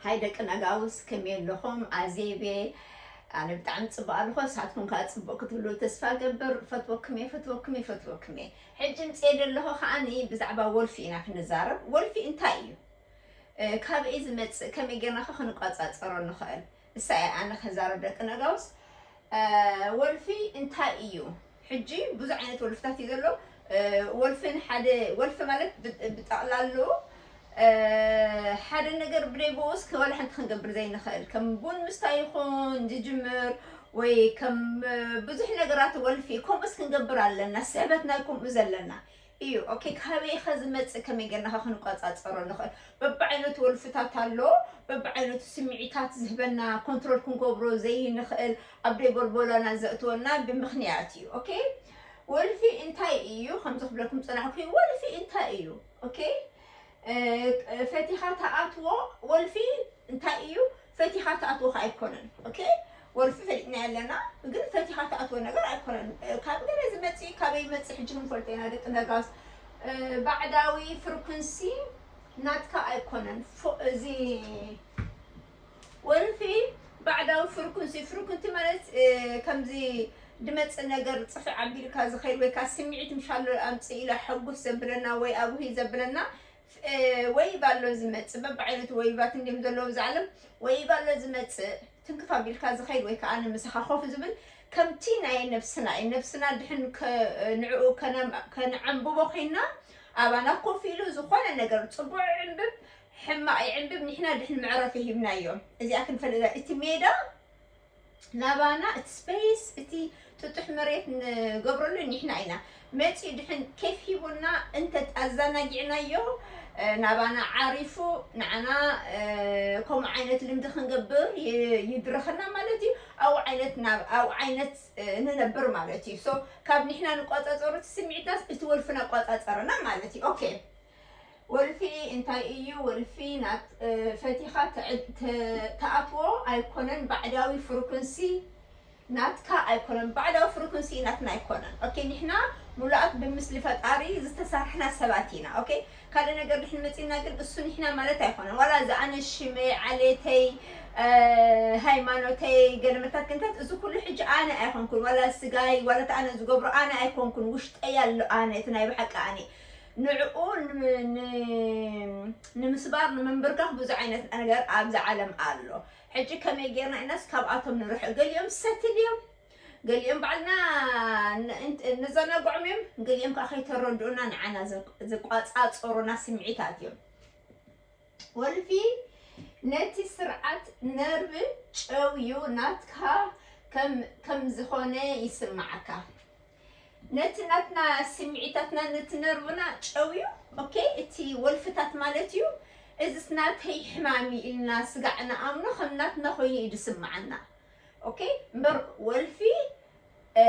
ሃይ ደቂ ነጋውስ፣ ከመይ ኣለኹም? ኣዜብ እየ። ኣነ ብጣዕሚ ጽቡቕ ኣለኹ፣ ንስኻትኩም ከኣ ጽቡቕ ክትብሉ ተስፋ እገብር። ፈትወኩም እየ፣ ፈትወኩም እየ፣ ፈትወኩም እየ። ሕጂ ምጽኤ ዘለኹ ከኣኒ ብዛዕባ ወልፊ ኢና ክንዛረብ። ወልፊ እንታይ እዩ? እ፣ ካበይ ዝመጽእ፣ ከመይ ጌርና ኸ ክንቆጻጸሮ ንኽእል? እሳ እየ ኣነ ክዛረብ ደቂ ነጋውስ። እ፣ ወልፊ እንታይ እዩ? ሕጂ ብዙሕ ዓይነት ወልፍታት እዩ ዘሎ። እ፣ ወልፍን ሓደ፣ ወልፊ ማለት ብ-፣ ብጠቕላሉ፣ እ፣ ሓደ ነገር ብደይ ብኡ እስከ ዋላ ሓንቲ ክንገብር ዘይንኽእል፣ ከም ቡን ምስታይ ይኹን ዝጅምር፣ ወይ ከም፣ እ፣ ብዙሕ ነገራት ወልፊ፣ ከምኡስ ክንገብር ኣለና። ስሕበት ናይ ከምኡ ዘለና እዩ። ኦኬ፣ ካበይ ኸ ዝመጽእ፣ ከመይ ጌርና ኸ ክንቆጻጸሮ ንኽእል? በብዓይነቱ ወልፍታት ኣሎ። በብዓይነቱ ስምዒታት ዝህበና፣ ኮንትሮል ክንገብሮ ዘይንኽእል፣ ኣብ ደይ ቦልቦላና ዘእትወና ብምኽንያት እዩ። ኦኬ፣ ወልፊ እንታይ እዩ? ከምዚ ክብለኩም ጸናሕኩ፣ ወልፊ እንታይ እዩ? ኦኬ፣ እ፣ ፈቲኻ ተኣትዎ ወልፊ እንታይ እዩ? ፈቲኻ ተኣትዎ ከ ኣይኮነን። ኦኬ፣ ወልፊ ፈሊጥና ኣለና፣ ግን ፈቲኻ ተኣትዎ ነገር ኣይኮነን። እ፣ ካብ ገለ ዝመጽእ፣ ካበይ ይመጽእ ሕጂ ክንፈልጦ ኢና ደቂ ነጋውስ። እ፣ ባዕዳዊ ፍሪኩንሲ ናትካ ኣይኮነን። ፎ-፣ እዚ ወልፊ ባዕዳዊ ፍሪኩንሲ፣ ፍሪኩንቲ ማለት፣ እ፣ ከምዚ ድመጽእ ነገር ጽፍዕ ኣቢልካ ዝኸይድ ወይ ከኣ ስምዒት ምሻሎ ኣምጽእ ኢላ ሕጉስ ዘብለና ወይ ኣብሂ ዘብለና፣ እ፣ ወይቭ ኣሎ ዝመጽእ፣ በብዓይነቱ ወይቫት እንድዮም ዘለዉ እዛ ዓለም። ወይቭ ኣሎ ዝመጽእ፣ ትንክፍ ኣቢልካ ዝኸይድ ወይ ከኣ ንምሳኻ ኮፍ ዝብል፣ ከምቲ ናይ ነብስና እዩ። ነብስና ድሕን ከ-፣ ንዕኡ ከነ-፣ ከነዓንብቦ ኮይና፣ ኣባና ኮፍ ኢሉ ዝኾነ ነገር ጽቡቕ ይዕንብብ፣ ሕማቕ ይዕንብብ፣ ንሕና ድሕን መዕረፊ ሂብናዮ። እዚኣ ክንፈልጥ፣ እቲ ሜዳ ናባና፣ እቲ ስፔስ፣ እቲ ጥጡሕ መሬት ንገብረሉ ንሕና ኢና። መጺኡ ድሕን ኬፍ ሂቡና እንተ ኣዘናጊዕናዮ፣ እ፣ ናባና ዓሪፉ፣ ንዓና፣ እ፣ ከምኡ ዓይነት ልምዲ ክንገብር ይ-፣ ይድርኸና ማለት እዩ። ኣብኡ ዓይነት ናብ፣ ኣብኡ ዓይነት፣ እ፣ ንነብር ማለት እዩ። ሶ፣ ካብ ንሕና ንቆጻጸሮ እቲ ስምዒትናስ እቲ ወልፍና ቆጻጸረና ማለት እዩ። ኦኬ። ወልፊ እንታይ እዩ? ወልፊ ናት-፣ እ፣ ፈቲኻ ትዕ-፣ ተ-፣ ትኣትዎ ኣይኮነን፣ ባዕዳዊ ፍሪኩንሲ ናትካ ኣይኮነን፣ ባዕዳዊ ፍሪኩንሲ ናትና ኣይኮነን። ኦኬ፣ ንሕና ሙሉኣት ብምስሊ ፈጣሪ ዝተሰርሕና ሰባት ኢና። ኦኬ፣ ካልእ ነገር ድሕን መጺና ግን እሱ ንሕና ማለት ኣይኮነን። ዋላ እዚ ኣነ ሽመይ፣ ዓሌተይ፣ እ፣ ሃይማኖተይ፣ ገለ መታከንታት፣ እዚ ኩሉ ሕጂ ኣነ ኣይኮንኩን። ዋላ ስጋይ፣ ዋላ እቲ ኣነ ዝገብሮ ኣነ ኣይኮንኩን። ውሽጠይ ኣሎ ኣነ፣ እቲ ናይ ብሓቂ ኣነ። ንዕኡ ን-፣ ን-፣ ንምስባር፣ ንምንብርካኽ ብዙሕ ዓይነት ነገር ኣብዚ ዓለም ኣሎ። ሕጂ ከመይ ጌርና ኢናስ ካብኣቶም ንርሕቕ? ገሊኦም ሰትል እዮም፣ ገሊኦም ባዕልና ን-፣ እንት-፣ ንዘናግዖም እዮም፣ ገሊኦም ከዓ ከይተረድኡና ንዓና ዘ-፣ ዘቋጻጸሩና ስምዒታት እዮም። ወልፊ ነቲ ስርዓት ነርቭ ጨውዩ ናትካ ከም፣ ከም ዝኾነ ይስምዓካ። ነቲ ናትና ስምዒታትና፣ ነቲ ነርቭና ጨውዩ፣ ኦኬ፣ እቲ ወልፍታት ማለት እዩ። እዚስ ናተይ ሕማም እዩ ኢልና ስጋዕ ንኣምኖ፣ ከም ናትና ኮይኑ እዩ ዝስምዓና። ኦኬ፣ እምበር ወልፊ፣ እ፣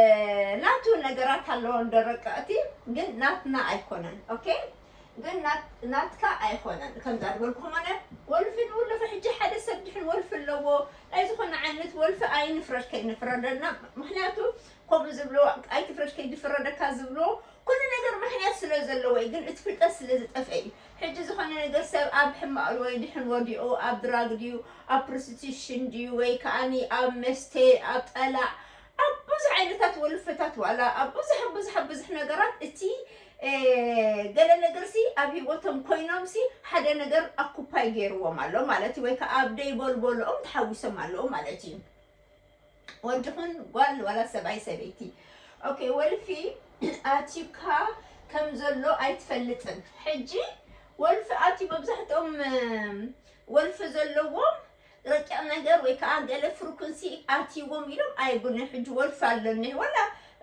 ናቱ ነገራት ኣለዎ እንዶ ረቀቕቲ፣ ግን ናትና ኣይኮነን። ኦኬ፣ ግን ናት-፣ ናትካ ኣይኮነን። ከምዛ ዝበልኩ ኾነ ወልፊ ንውለፈ፣ ሕጂ ሓደ ሰብ ድሕን ወልፊ ኣለዎ፣ ናይ ዝኾነ ዓይነት ወልፊ ኣይንፍረድ፣ ከይንፍረደና። ምኽንያቱ ከምኡ ዝብሎ፣ ኣይትፍረድ ከይድፍረደካ ዝብሎ፣ ኩሉ ነገር ምኽንያት ስለ ዘለዎ እዩ፣ ግን እቲ ፍልጠት ስለ ዝጠፍአ እዩ። ሕጂ ዝኾነ ነገር ሰብ ኣብ ሕማቕ ወይ ድሕን ወዲቑ፣ ኣብ ድራግ ድዩ፣ ኣብ ፕሮስቲቱሽን ድዩ፣ ወይ ከኣኒ ኣብ መስተ፣ ኣብ ጠላዕ፣ ኣብ ብዙሕ ዓይነታት ወልፍታት፣ ዋላ ኣብ ብዙሕ፣ ብዙሕ፣ ብዙሕ ነገራት እቲ፣ እ፣ ገለ ነገርሲ ኣብ ህይወቶም ኮይኖምሲ ሓደ ነገር ኣኩፓይ ገይርዎም ኣሎ ማለት እዩ፣ ወይ ከኣ ኣብ ደይቦልቦልኦም ተሓዊሶም ኣለዉ ማለት እዩ። ወዲ ኹን ጓል ዋላ ሰብኣይ ሰበይቲ። ኦኬ፣ ወልፊ ኣትዩካ ከም ዘሎ ኣይትፈልጥን። ሕጂ ወልፊ ኣትዩ፣ መብዛሕትኦም፣ እም፣ ወልፊ ዘለዎም ረቂቕ ነገር ወይ ከዓ ገለ ፍሪኩንሲ ኣትይዎም ኢሎም ኣይብሉን። ሕጂ ወልፊ ኣለኒ፣ ዋላ፣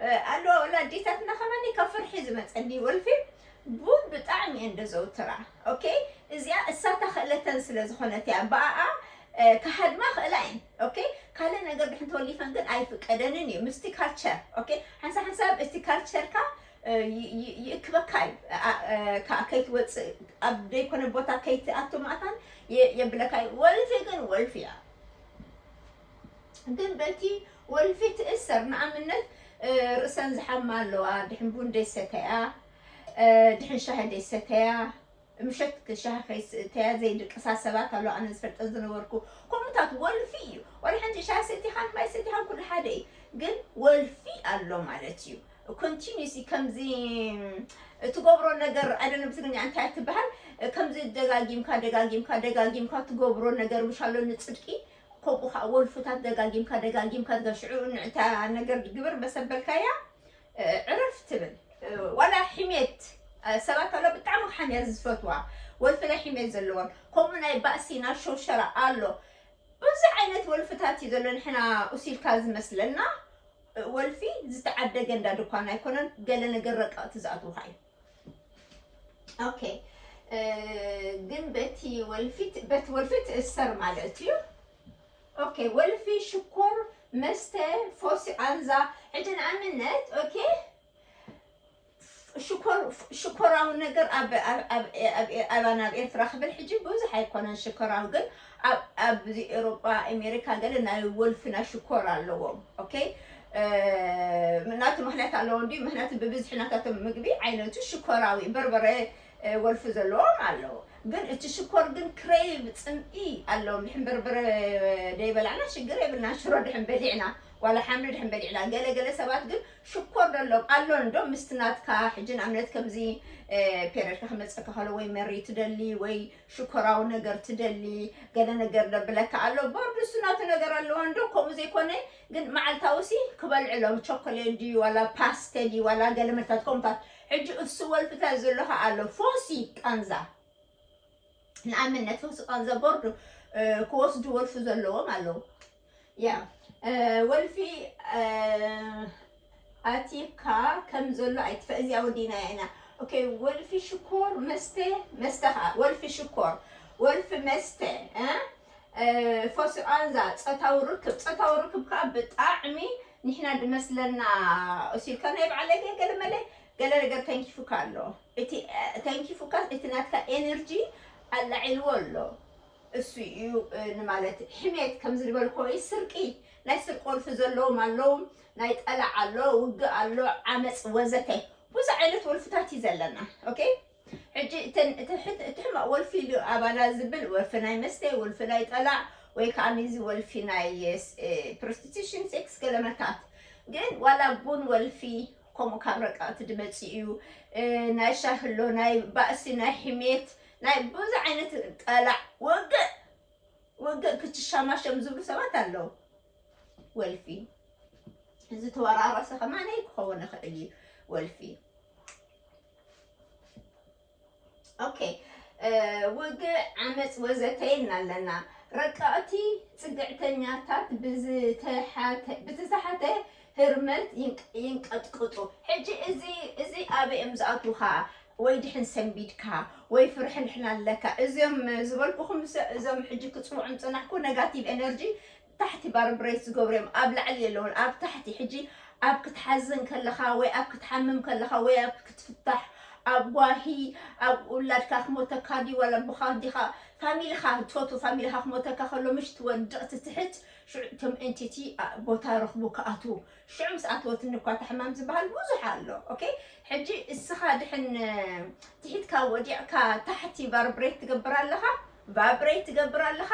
እ፣ ኣለዋ፣ ዋላ ኣዴታትና ከማኒ ካብ ፍርሒ ዝመጸኒ ወልፊ ቡን ብጣዕሚ እየን ደዘውትራ። ኦኬ፣ እዚኣ እሳታ ክእለተን ስለ ዝኾነት እያ። ብኣኣ፣ እ፣ ክሃድማ ክእላ እየን። ኦኬ፣ ካልእ ነገር ድሕን ተወሊፈን ግን ኣይፍቀደንን እዩ። ምስቲ ካልቸር፣ ኦኬ፣ ሓንሳብ ሓንሳብ እቲ ካልቸርካ፣ እ፣ ይ-፣ ይ-፣ ይእክበካ እዩ። ኣ-፣ እ፣ ከ-፣ ከይትወጽእ፣ ኣብ ዘይኮነ ቦታ ከይትኣቱ ማእታን የ-፣ የብለካ እዩ። ወልፊ ግን ወልፊ እያ። ግን በቲ ወልፊ ትእሰር፣ ንኣብነት፣ እ፣ ርእሰን ዝሓማ ኣለዋ፣ ድሕን ቡን ደይሰተያ፣ እ፣ ድሕን ሻሂ ደይሰተያ፣ ምሸት ሻሂ ከይስተያ ዘይድቅሳ ሰባት ኣሎ። ኣነ ዝፈልጠን ዝነበርኩ ከምኡታት ወልፊ እዩ። ዋላ ሓንቲ ሻሂ ሰቲኻን ማይ ሰቲኻን ኩሉ ሓደ እዩ፣ ግን ወልፊ ኣሎ ማለት እዩ። ኮንቲኒስ ከምዚ ትገብሮ ነገር ኣይደነ ብትግርኛ እንታይ ትበሃል፣ ከምዚ ደጋጊምካ ደጋጊምካ ደጋጊምካ ትገብሮ ነገር ምሻሎ ንፅድቂ ከምኡ ከዓ ወልፍታት ደጋጊምካ ደጋጊምካ ትገሽዑ ንዕታ ነገር ግብር በሰበልካያ ዕረፍ ትብል። ዋላ ሕሜት ሰባት ኣሎ ብጣዕሚ ሓሜት ዝፈትዋ ወልፊ ናይ ሕሜት ዘለዎም ከምኡ ናይ ባእሲ ናይ ሸውሸራ ኣሎ። ብዙሕ ዓይነት ወልፍታት እዩ ዘሎ። ንሕና ኡሲልካ ዝመስለና ወልፊ ዝተዓደገ እንዳ ድኳን ኣይኮነን። ገለ ነገር ረቀቕቲ ዝኣትውካ እዩ። ኦኬ፣ ግን በቲ ወልፊ በቲ ወልፊ ትእሰር ማለት እዩ። ኦኬ፣ ወልፊ ሽኮር መስተ ፎሲ ቃንዛ ሕጂ ንኣብነት ኦኬ ሽኮር ሽኮራዊ ነገር ኣብ ኣብ ኣብ ኣብ ኣባና ኣብ ኤርትራ ክብል ሕጂ ብዙሕ ኣይኮነን ሽኮራዊ፣ ግን ኣብ ኣብዚ ኤሮጳ ኣሜሪካ ገለ ናይ ወልፊ ናይ ሽኮር ኣለዎም። ኦኬ፣ ናቱ ምክንያት ኣለዎ እንዲ ምክንያቱ ብብዝሒ ናታቶም ምግቢ ዓይነቱ ሽኮራዊ በርበረ ወልፊ ዘለዎም ኣለዎ። ግን እቲ ሽኮር ግን ክሬቭ ፅምኢ ኣለዎም። ድሕን በርበረ ደይበላዕና ሽግር የብልና። ሽሮ ድሕን በሊዕና ዋላ ሓምሊ ድሕን በሊዕና ገለ ገለ ሰባት ግን ሽኮር ደሎም ኣሎ እንዶ ምስቲ ናትካ ሕጂ ንኣብነት ከምዚ ፔረድካ ክመፀካ ከሎ ወይ መሪ ትደሊ ወይ ሽኮራዊ ነገር ትደሊ ገለ ነገር ደብለካ ኣሎ። ቦርድ እሱ ናቱ ነገር ኣለዎ እንዶ ከምኡ ዘይኮነ ግን መዓልታዊ ሲ ክበልዕሎም ቸኮሌት ድዩ ዋላ ፓስተ ድዩ ዋላ ገለ መታት ከምታት። ሕጂ እሱ ወልፍታት ዘለካ ኣሎ ፎሲ ቃንዛ ንኣብነት ፎሲ ቃንዛ ቦርድ ክወስዱ ወልፊ ዘለዎም ኣለዉ። ያ ወልፊ ኣቲካ ከም ዘሎ ኣይትፈ እዚኣ ወዲና ኢና። ኦኬ ወልፊ ሽኮር መስተ መስተ ከዓ ወልፊ ሽኮር ወልፊ መስተ እ ፎሲ ቃንዛ ፆታዊ ርክብ ፆታዊ ርክብ ከዓ ብጣዕሚ ንሕና ድመስለና እሲልካ ናይ በዓለይ ገለ መለ ገለ ነገር ተንኪፉካ ኣሎ። እቲ ተንኪፉካ እቲ ናትካ ኤነርጂ ኣላዒልዎ ኣሎ። እሱ እዩ ንማለት ሕሜት ከም ዝድበልኮ እዩ ስርቂ ናይ ስርቂ ወልፊ ዘለዎም ኣለዉ ናይ ጠላዕ ኣሎ ውግእ ኣሎ ዓመፅ ወዘተ ብዙ ዓይነት ወልፍታት እዩ ዘለና። ኦኬ ሕጂ እቲ ሕማቅ ወልፊ ኢሉ ኣባላ ዝብል ወልፊ ናይ መስተ ወልፊ ናይ ጠላዕ ወይ ከዓ ሚዚ ወልፊ ናይ ፕሮስቲቱሽን ሴክስ ገለመታት ግን ዋላ ቡን ወልፊ ከምኡ ካብ ረቃቅቲ ድመፅእ እዩ። ናይ ሻህሎ ናይ ባእሲ ናይ ሕሜት ናይ ብዙ ዓይነት ጠላዕ ወግእ ወግእ ክትሻማሸም ዝብሉ ሰባት ኣለዉ። ወልፊ ዝተወራረሰ ከማነይ ክኸውን ይኽእል እዩ። ወልፊ ኦኬ ውግእ ዓመፅ ወዘተ ኢልና ኣለና። ረቀቕቲ ፅግዕተኛታት ብዝተሓተ ህርመት ይንቀጥቅጡ። ሕጂ እዚ እዚ ኣበይ እዮም ዝኣትዉኻ? ወይ ድሕን ሰንቢድካ ወይ ፍርሕንሕን ኣለካ። እዚኦም ዝበልኩኹም እዞም ሕጂ ክፅውዖም ፅናሕኩ ነጋቲቭ ኤነርጂ ታሕቲ ባርብሬት ዝገብሩ እዮም። ኣብ ላዕሊ የለውን ኣብ ታሕቲ ሕጂ ኣብ ክትሓዝን ከለኻ ወይ ኣብ ክትሓምም ከለኻ ወይ ኣብ ክትፍታሕ ኣብ ጓሂ ኣብ ውላድካ ክሞተካ ድዩ ዋላ ብኻ ዲኻ ፋሚልኻ ትፈቱ ፋሚልኻ ክሞተካ ከሎ ምሽ ትወድቕ ትትሕት ሽዑ እቶም ኤንቲቲ ቦታ ረኽቡ ክኣትዉ ሽዑ ምስ ኣትወትኒ እኳ እታ ሕማም ዝበሃል ብዙሕ ኣሎ። ኦኬ ሕጂ እስኻ ድሕን ትሒትካ ወዲቕካ ታሕቲ ቫርብሬት ትገብር ኣለኻ ቫብሬት ትገብር ኣለኻ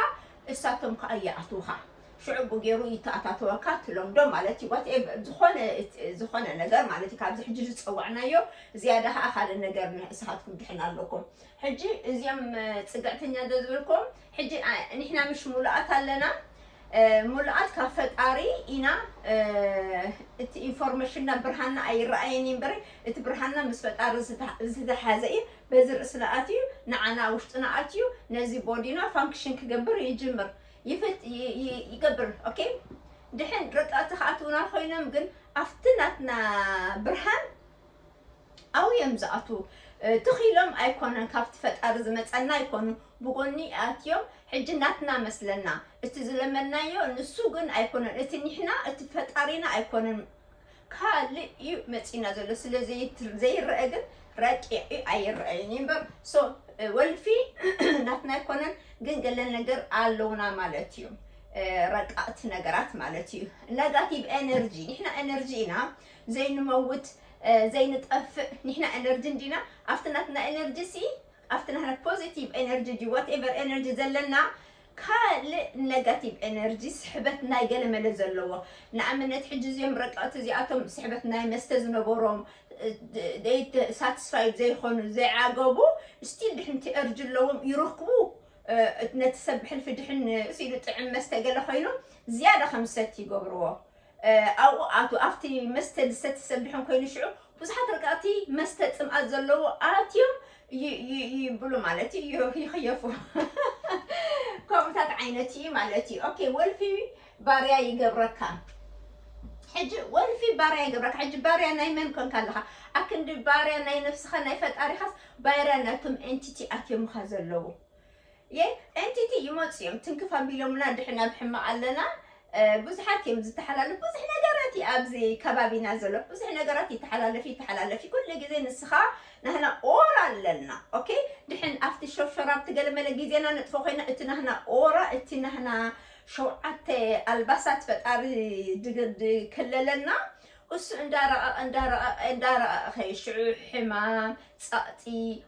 እሳቶም ከዓ ይኣትውኻ ሽዑ ብገይሩ ይተኣታተወካ ትለምዶ ማለት እዩ። ዋትኤቨር ዝኾነ ዝኾነ ነገር ማለት እዩ። ካብዚ ሕጂ ዝፀዋዕናዮ ዝያዳ ከዓ ካልእ ነገር ንስኻትኩም ድሕን ኣለኩም። ሕጂ እዚኦም ፅግዕተኛ ዶ ዝበልኩም ሕጂ ንሕና ምሽ ሙሉኣት ኣለና ሙሉኣት ካብ ፈጣሪ ኢና። እቲ ኢንፎርሜሽንና ብርሃንና ኣይረኣየን እዩ እምበረ እቲ ብርሃንና ምስ ፈጣሪ ዝተሓዘ እዩ። በዚ ርእስና ኣትዩ ንዓና ውሽጥና ኣትዩ ነዚ ቦዲና ፋንክሽን ክገብር ይጅምር ይፍት ይገብር። ኦኬ ድሕን ረቃቲ ክኣትውና ኮይኖም ግን ኣብቲ ናትና ብርሃን ኣብኡ እዮም ዝኣትዉ። ትኺሎም ኣይኮነን ካብቲ ፈጣሪ ዝመፀና ኣይኮኑ ብጎኒ ኣትዮም ሕጂ ናትና መስለና እቲ ዝለመናዮ ንሱ ግን ኣይኮነን እቲ ኒሕና እቲ ፈጣሪና ኣይኮነን ካልእ እዩ መፂና ዘሎ ስለ ዘይረአ ግን ረቂቕ እዩ ኣይረአይን እዩ እምበር ሶ ወልፊ ናትና ኣይኮነን ግን ገለ ነገር ኣለውና ማለት እዩ። ረቃቕቲ ነገራት ማለት እዩ። ነጋቲቭ ኤነርጂ ንሕና ኤነርጂ ኢና ዘይንመውት ዘይንጠፍእ ንሕና ኤነርጂ እንዲና ኣብቲ ናትና ኤነርጂ ሲ ኣብቲ ናህና positive energy ድዩ whatever energy ዘለና ካልእ negative energy ስሕበት ናይ ገለመለ ዘለዎ። ንኣብነት ሕጂ እዚኦም ረቀቕቲ እዚኣቶም ስሕበት ናይ መስተ ዝነበሮም፣ satisfied ዘይኮኑ ዘይዓገቡ፣ still ድሕንቲ urge ኣለዎም ይረክቡ። ነቲ ሰብ ብሕልፊ ድሕን ሲሉ ጥዕም መስተ ገለ ኮይኑ ዝያዳ ከም ዝሰቲ ይገብርዎ። ኣብኡ ኣቱ ኣብቲ መስተ ዝሰቲ ሰብ ድሕን ኮይኑ ሽዑ ብዙሓት ረቀቕቲ መስተ ጽምኣት ዘለዎ ኣትዮም ይብሉ ማለት እዩ፣ ይኽየፉ። ከምኡታት ዓይነት እዩ ማለት እዩ። ኦኬ፣ ወልፊ ባርያ ይገብረካ። ሕጂ ወልፊ ባርያ ይገብረካ። ሕጂ ባርያ ናይ መን ኮንካ ኣለኻ? ኣክንዲ ባርያ ናይ ነፍስኻ ናይ ፈጣሪኻስ ባርያ ናይቶም entity ኣትዮምኻ ዘለዉ። የ entity ይመፁ እዮም ትንክፍ ኣቢሎምና ድሕን ኣብ ሕማቕ ኣለና። ብዙሓት እዮም ዝተሓላለፍ ብዙሕ ነገራት እዩ ኣብዚ ከባቢና ዘሎ። ብዙሕ ነገራት ይተሓላለፍ ይተሓላለፍ ኩሉ ግዜ ንስኻ ናህና ኦራ ኣለና። ኦኬ፣ ድሕን ኣብቲ ሸብሸራብቲ ገለመለ ግዜና ነጥፎ ኮይና እቲ ናህና ኦራ እቲ ናህና ሸውዓተ ኣልባሳት ፈጣሪ ድክለለና እሱ እንዳረቐቐ እንዳረቐቐ እንዳረቐቐ ከይ ሽዑ ሕማም፣ ጸቕጢ፣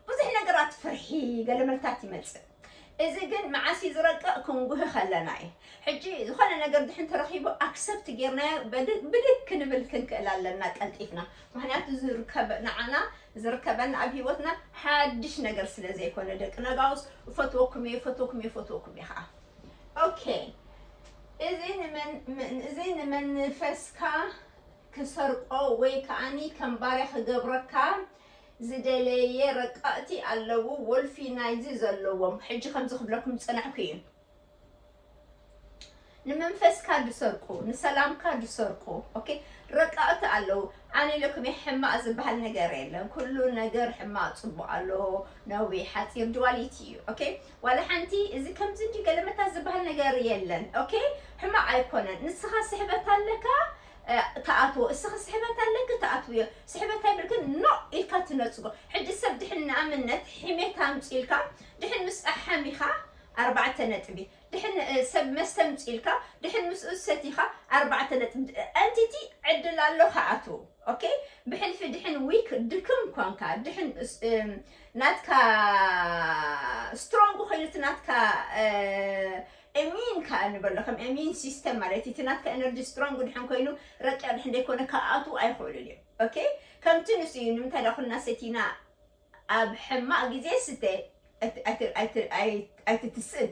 ብዙሕ ነገራት ፍርሒ ገለመልታት ይመጽእ። እዚ ግን መዓስ እዩ ዝረቅቕ? ክንጉህ ከለና እዩ። ሕጂ ዝኾነ ነገር ድሕን ተረኺቡ ኣክሰፕት ጌርናዮ ብልክ ክንብል ክንክእል ኣለና ቀልጢፍና። ምክንያቱ ዝርከብ ንዓና ዝርከበና ኣብ ህይወትና ሓድሽ ነገር ስለ ዘይኮነ ደቂ ነጋውስ እፈትወኩም እየ እፈትወኩም እየ እፈትወኩም እየ ከዓ። ኦኬ፣ እዚ ንመን- እዚ ንመንፈስካ ክሰርቆ ወይ ከዓኒ ከም ባርያ ክገብረካ ዝደለየ ረቀቕቲ ኣለዉ። ወልፊ ናይዚ ዘለዎም ሕጂ ከምዚ ክብለኩም ዝጸናሕኩ እዩ። ንመንፈስካ ድሰርቁ፣ ንሰላምካ ድሰርቁ። ኦኬ፣ ረቀቕቲ ኣለዉ። ኣነ ኢለኩም እየ ሕማቕ ዝበሃል ነገር የለን። ኩሉ ነገር ሕማቕ ጽቡቕ ኣለዎ። ነዊሕ ሓጺር ዱዋሊቲ እዩ። ኦኬ፣ ዋላ ሓንቲ እዚ ከምዚ እንዲ ገለመታት ዝበሃል ነገር የለን። ኦኬ፣ ሕማቕ ኣይኮነን። ንስኻ ስሕበት ኣለካ፣ እ፣ ተኣትዎ። እስኻ ስሕበት ኣለኪ፣ ተኣትውዮ። ስሕበት ኣይብልክን፣ ኖ ኢልካ ትነጽጎ። ሕጂ ሰብ ድሕን ንኣብነት ሕሜት ኣምጺልካ፣ ድሕን ምስ ኣሓሚኻ ኣርባዕተ ነጥቢ። ድሕን፣ እ፣ ሰብ መስተ ኣምጺልካ፣ ድሕን ምስኡ ሰቲኻ ኣርባዕተ ነጥቢ። ኤንቲቲ ዕድል ኣሎ ክኣትው። ኦኬ፣ ብሕልፊ ድሕን ዊክ ድክም ኳንካ፣ ድሕን እስ-፣ እም፣ ናትካ ስትሮንግ ኮይኑ እቲ ናትካ፣ እ፣ ኢሚን ከኣ ንበሎ፣ ከም ኢሚን ሲስተም ማለት እዩ። እቲ ናትካ ኤነርጂ ስትሮንግ ድሕን ኮይኑ ረቂቕ ድሕን ደይኮነ ክኣትው ኣይኽእሉን እዮም። ኦኬ፣ ከምቲ ንሱ እዩ። ንምንታይ ደኣ ኩልና ሰቲና ኣብ ሕማቕ ግዜ ስተ ኣይት-፣ ኣይት-፣ ኣይት-፣ ኣይት-፣ ኣይትትስእን።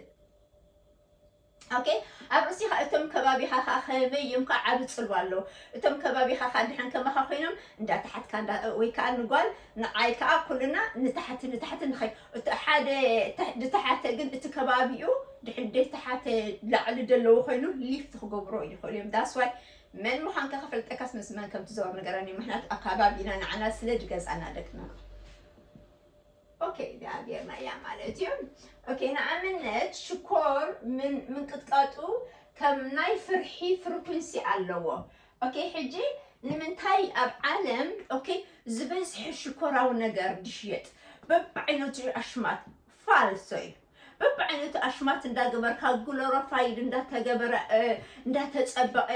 ኦኬ፣ ኣብ ርእሲኻ እቶም ከባቢኻ ኸኣ ከመይ እዮም ከኣ ዓቢ ጽልዋ ኣለዎ። እቶም ከባቢኻ ኸኣ ድሓን ከማኻ ኮይኖም እንዳተሓትካ እንዳ-፣ ወይ ከኣ ንጓል ንዓይ ከኣ ኩልና ንታሕቲ ንታሕቲ ንኸይድ። እቲ ሓደ ተ-፣ ድተሓተ ግን እቲ ከባቢኡ ድሕን ደይ ተሓተ ላዕሊ ደለዎ ኮይኑ ሊፍት ክገብሮ ይኽእሉ እዮም። ዳስ ዋይ መን ምዃንካ ክፈልጠካስ ምስ መን ከም ትዘውር ንገረኒ። ምኽንያቱ ኣካባቢና ንዓና ስለ ድገዝኣና ደቅና። ኦኬ፣ እግዚኣብሔርና እያ ማለት እዩ። ኦኬ፣ ንኣብነት ሽኮር ምን-፣ ምንቅጥቃጡ ከም ናይ ፍርሒ ፍሪኩንሲ ኣለዎ። ኦኬ፣ ሕጂ ንምንታይ ኣብ ዓለም፣ ኦኬ፣ ዝበዝሐ ሽኮራዊ ነገር ድሽየጥ? በብዓይነቱ ኣሽማት ፋልሶ እዩ። በብዓይነቱ ኣሽማት እንዳገበርካ፣ ግሎሪፋይድ እንዳተገበረ፣ እ፣ እንዳተጸበቐ፣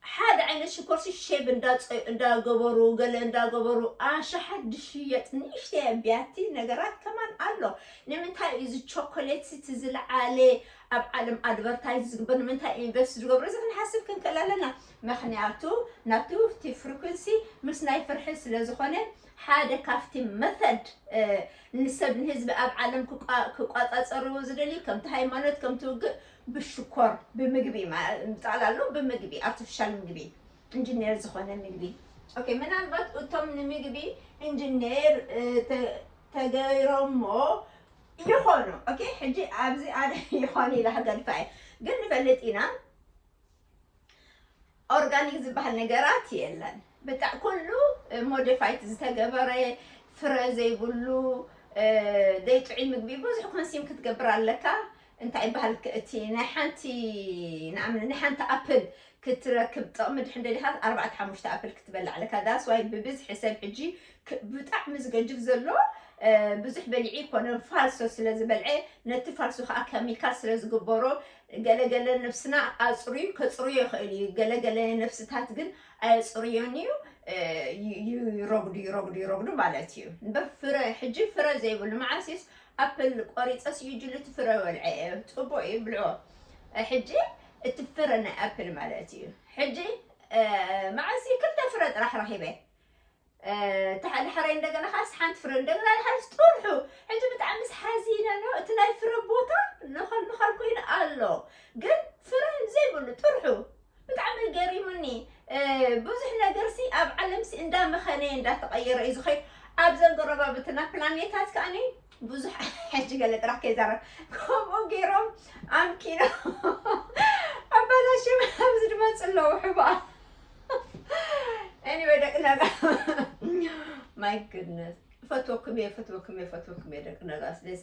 ሓደ ዓይነት ሽኮርሲ ሼብ እንዳጸ-፣ እንዳገበሩ፣ ገለ እንዳገበሩ፣ ኣሽሓት ድሽየጥ ንእሽተይ ቢያቲ ነገራት ከማን ኣሎ። ንምንታይ እዩ እዚ ቾኮሌት እቲ ዝለዓለ ኣብ ዓለም ኣድቨርታይዝ ዝግበር? ንምንታይ ኢንቨስት ዝገብሩ? እዚ ክንሓስብ ክንክእል ኣለና። ምኽንያቱ ናቱ እቲ ፍሪኩንሲ ምስ ናይ ፍርሒ ስለ ዝኾነ፣ ሓደ ካብቲ መተድ፣ እ፣ ንሰብ ንህዝቢ ኣብ ዓለም ክቋ-፣ ክቋጻጸርዎ ዝደልዩ፣ ከምቲ ሃይማኖት፣ ከምቲ ውግእ፣ ብሽኮር፣ ብምግቢ፣ ማ-፣ ጠቕላሉ ብምግቢ፣ ኣርቲፊሻል ምግቢ፣ ኢንጂነር ዝኾነ ምግቢ። ኦኬ፣ ምናልባት እቶም ንምግቢ ኢንጂነር፣ እ፣ ተ-፣ ተገይሮሞ ይኾኑ። ኦኬ፣ ሕጂ ኣብዚ ኣነ ይኾን ኢለ ክገድፋ እየ። ግን ንፈልጥ ኢና፣ ኦርጋኒክ ዝበሃል ነገራት የለን። ብጣዕ-፣ ኩሉ ሞዲፋይት ዝተገበረ፣ ፍረ ዘይብሉ፣ እ፣ ዘይጥዑይ ምግቢ ብዙሕ ኮንሲም ክትገብር ኣለካ። እንታይ ይበሃል፣ ክ-፣ እቲ ናይ ሓንቲ፣ ንኣብነት፣ ናይ ሓንቲ ኣፕል ክትረክብ ጥቕሚ ድሕን ደሊኻ ኣርባዕተ ሓሙሽተ ኣፕል ክትበልዕ ኣለካ። ዳስ ዋይ ብብዝሒ ሰብ ሕጂ ክ-፣ ብጣዕሚ ዝገድፍ ዘሎ፣ እ፣ ብዙሕ በሊዑ ይኮነ፣ ፋልሶ ስለ ዝበልዐ፣ ነቲ ፋልሶ ከዓ ኬሚካል ስለ ዝግበሮ፣ ገለ ገለ ነብስና ኣጽርዩ፣ ከጽርዮ ይኽእል እዩ። ገለ ገለ ነብስታት ግን ኣየጽርዮን እዩ። ይረጉዱ ይረጉዱ ይረጉዱ ማለት እዩ። እምበር ፍረ፣ ሕጂ ፍረ ዘይብሉ፣ መዓሲስ ኣፕል ቆሪፀስ ዩጅሉ እቲ ፍረ በልዐ እየ። ፅቡቅ እዩ፣ ብልዖ። ሕጂ እቲ ፍረ ናይ ኣፕል ማለት እዩ። ሕጂ መዓሲ ክልተ ፍረ ጥራሕ ረኺበ። ተሓዳሕራይ እንደገና ካስ ሓንቲ ፍረ እንደገና ሓስ ጥርሑ። ሕጂ ብጣዕሚ ሓዚነ ነው። እቲ ናይ ፍረ ቦታ ነኸል ነኸል ኮይኑ ኣሎ፣ ግን ፍረ ዘይብሉ ጥርሑ። ብጣዕሚ ገሪሙኒ። ብዙሕ ነገር ሲ ኣብ ዓለም ሲ እንዳመኸነ እንዳተቐየረ እዩ ዝኸይድ። ኣብዘን ጎረባብትና ፕላኔታት ከኣኒ ብዙሕ ሕጂ ገለ ጥራሕ ከይዛረብ ከምኡ ገይሮም ኣምኪኖ ኣባላሽም ኣብዚ ድማ ጽለዉ ሕባ። Anyway ደቂ ነጋ my goodness፣ ፈትወኩም እየ፣ ፈትወኩም እየ፣ ፈትወኩም እየ ደቂ ነጋ። ስለዚ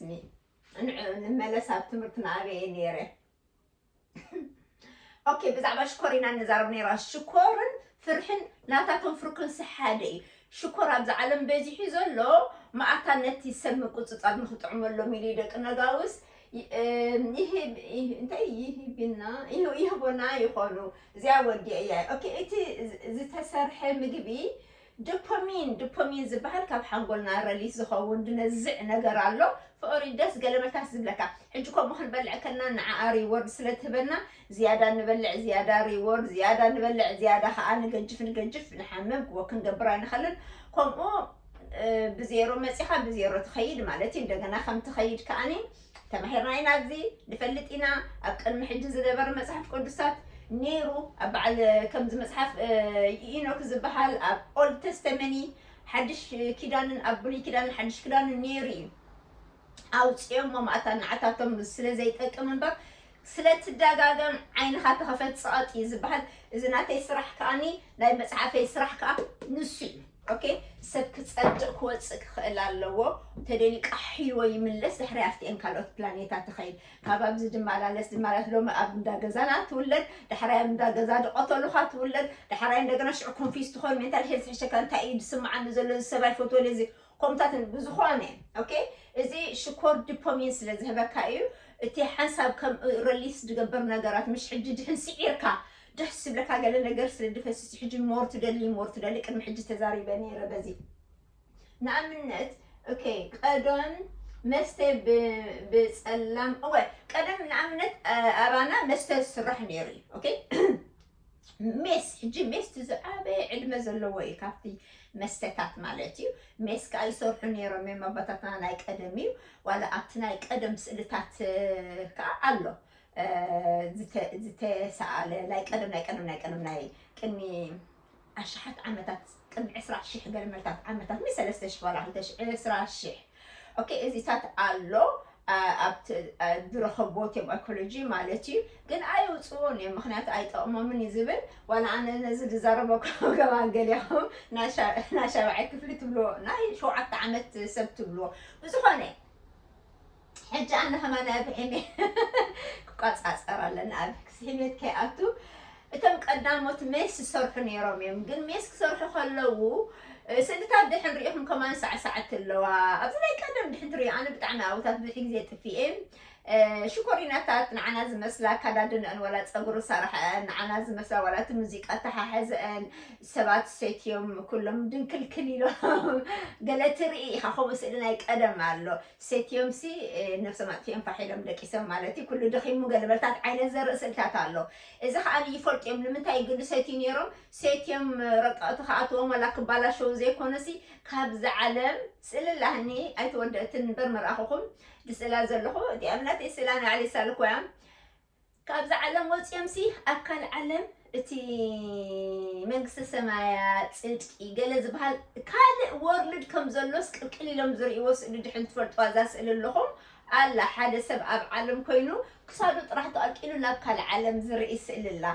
ንመለስ ኣብ ትምህርትና ኣበየ ነይረ። ኦኬ፣ ብዛዕባ ሽኮር ኢና ንዛረብ ነይራ። ሽኮርን ፍርሕን ናታቶም ፍሪኮንሲ ሓደ እዩ። ሽኮር ኣብዚ ዓለም በዚሑ ዘሎ መኣታ ነቲ ሰብ ምቁጽጻር ንክጥዕመሎም ኢሉ ደቂ ነጋውስ ይ- እም፣ ይህብ- ይህ- እንታይ ይህብና ይህ- ይህቦና ይኾኑ። እዚኣ ወዲአ እያ። ኦኬ፣ እቲ ዝ- ዝተሰርሐ ምግቢ ዶፓሚን፣ ዶፓሚን ዝበሃል ካብ ሓንጎልና ረሊስ ዝኸውን ድነዝዕ ነገር ኣሎ። ፍቕሪ ደስ ገለመልታት ዝብለካ። ሕጂ ከምኡ ክንበልዕ ከልና ንዓኣ ሪዎርድ ስለ ትህበና ዝያዳ ንበልዕ፣ ዝያዳ ሪዎርድ፣ ዝያዳ ንበልዕ፣ ዝያዳ ከዓ ንገጅፍ ንገጅፍ፣ ንሓምም ክወ ክንገብር ኣይንኸልን። ከምኡ ብዜሮ መፂኻ ብዜሮ ትኸይድ ማለት እዩ። እንደገና ከም ትኸይድ ከዓኒ ተማሂርና ኢና፣ ኣብዚ ንፈልጥ ኢና። ኣብ ቅድሚ ሕጂ ዝነበረ መፅሓፍ ቅዱሳት ነይሩ። ኣብ በዓል ከምዚ መፅሓፍ ኢኖክ ዝበሃል ኣብ ኦልድ ተስተመኒ ሓድሽ ኪዳንን ኣብ ብሉይ ኪዳንን ሓድሽ ኪዳንን ነይሩ እዩ። ኣውፅኦሞ ማእታ ንዓታቶም ስለ ዘይጠቅም እምበር ስለ ትደጋገም ዓይንኻ ተኸፈት ፀቐጥ እዩ ዝበሃል። እዚ ናተይ ስራሕ ከዓኒ ናይ መፅሓፈይ ስራሕ ከዓ ንሱ እዩ። ኦኬ፣ ሰብ ክፀድቕ ክወፅእ ክኽእል ኣለዎ። ተደልዩ ቃሕይዎ ይምለስ፣ ድሕሪ ኣብቲኤን ካልኦት ፕላኔታት ትኸይድ። ካብ ኣብዚ ድመላለስ ድመላለስ ሎሚ ኣብ እንዳ ገዛና ትውለድ፣ ዳሕራይ ኣብ እንዳ ገዛ ድቐተሉኻ ትውለድ፣ ዳሕራይ እንደገና ሽዑ ኮንፊዝ ትኾን ሜንታል ሄልት ሕሸካ እንታይ እዩ ዝስምዓኒ ዘሎ እዚ ሰብ ኣይፈትወን እዚ ከምታትን ብዝኾነ ኦኬ። እዚ ሽኮር ዶፓሚን ስለ ዝህበካ እዩ። እቲ ሓንሳብ ከም ረሊስ ዝገብር ነገራት ምሽ ሕጂ ድሕን ስዒርካ ደስ ዝብለካ ገለ ነገር ስለ ድፈስስ ሕጂ ሞር ትደሊ ሞር ትደሊ። ቅድሚ ሕጂ ተዛሪበ ነይረ በዚ ንኣብነት ኦኬ። ቀደም መስተ ብፀላም እወ ቀደም ንኣብነት ኣባና መስተ ዝስራሕ ነይሩ እዩ ኦኬ። ሜስ ሕጂ ሜስ ዝዓበየ ዕድመ ዘለዎ እዩ ካብቲ መስተታት ማለት እዩ። ሜስ ከዓ ይሰርሑ ነይሮም እዮም ኣባታትና ናይ ቀደም እዩ። ዋላ ኣብቲ ናይ ቀደም ስእልታት ከዓ ኣሎ ዝተሰኣለ ናይ ቀደም ናይ ቀደም ናይ ቀደም ናይ ቅድሚ ኣሽሓት ዓመታት ቅድሚ ዕስራ ሽሕ ገለመልታት ዓመታት ሚ ሰለስተ ሽሕ ዋላ ክልተ ሽሕ ዕስራ ሽሕ ኦኬ እዚታት ኣሎ። ኣብ ዝረኸብዎ ቴም ኣኮሎጂ ማለት እዩ። ግን ኣይውፅዎን እዮም ምክንያቱ ኣይጠቕሞምን እዩ ዝብል ዋላ ኣነ ነዚ ዝዛረበ ገባን ገሊኹም ናይ ሻብዓይ ክፍሊ ትብልዎ ናይ ሸውዓተ ዓመት ሰብ ትብልዎ ብዝኾነ ሕጂ ኣነ ከማን ኣብ ሕሜ ክቋፃፀር ኣለና ኣብ ክስሕሜት ከይኣቱ እቶም ቀዳሞት ሜስ ዝሰርሑ ነይሮም እዮም። ግን ሜስ ክሰርሑ ከለዉ ስእልታት ድሕን ሪኢኹም ከማን ሳዕሳዕቲ ኣለዋ። ኣብዚ ናይ ቀደም ድሕን ትሪኦ ኣነ ብጣዕሚ ኣብታት ብዙሕ ግዜ ጥፊኤ ሽኮሪናታት ንዓና ዝመስላ ካዳድነአን ዋላ ፀጉሪ ሰራሐአን ንዓና ዝመስላ ዋላ እቲ ሙዚቃ ተሓሐዘአን ሰባት ሰትዮም ኩሎም ድንክልክል ኢሎም ገለ ትርኢ ኢኻ። ከምኡ ስእሊ ናይ ቀደም ኣሎ። ሰትዮም ሲ ነብሶም ኣጥፊኦም ፋሕ ኢሎም ደቂሶም ማለት እዩ። ኩሉ ደኺሙ ገለመልታት ዓይነት ዘርኢ ስእልታት ኣሎ። እዚ ከዓ ይፈልጡ እዮም ንምንታይ ግዲ ሰትዩ ነይሮም። ሰትዮም ረቀቕቲ ክኣትዎም ዋላ ክባላሸው ዘይኮነሲ ካብዚ ዓለም ስእሊ ኣላህኒ ኣይተወደእትን እምበር መርኣኹኹም ድስእላ ዘለኹ እቲኣ እምነት ስእላ ናይ ዓሊ ሳልኮ እያ። ካብዛ ዓለም ወፂኦም ሲ ኣብ ካልእ ዓለም እቲ መንግስተ ሰማያ ፅድቂ ገለ ዝበሃል ካልእ ወርልድ ከም ዘሎስ ቅልቅል ኢሎም ዝርእይዎ ስእሊ ድሕን ትፈልጥዋ እዛ ስእሊ ኣለኹም ኣላ ሓደ ሰብ ኣብ ዓለም ኮይኑ ክሳዱ ጥራሕ ተቐልቂሉ ናብ ካልእ ዓለም ዝርኢ ስእሊ ኣላ።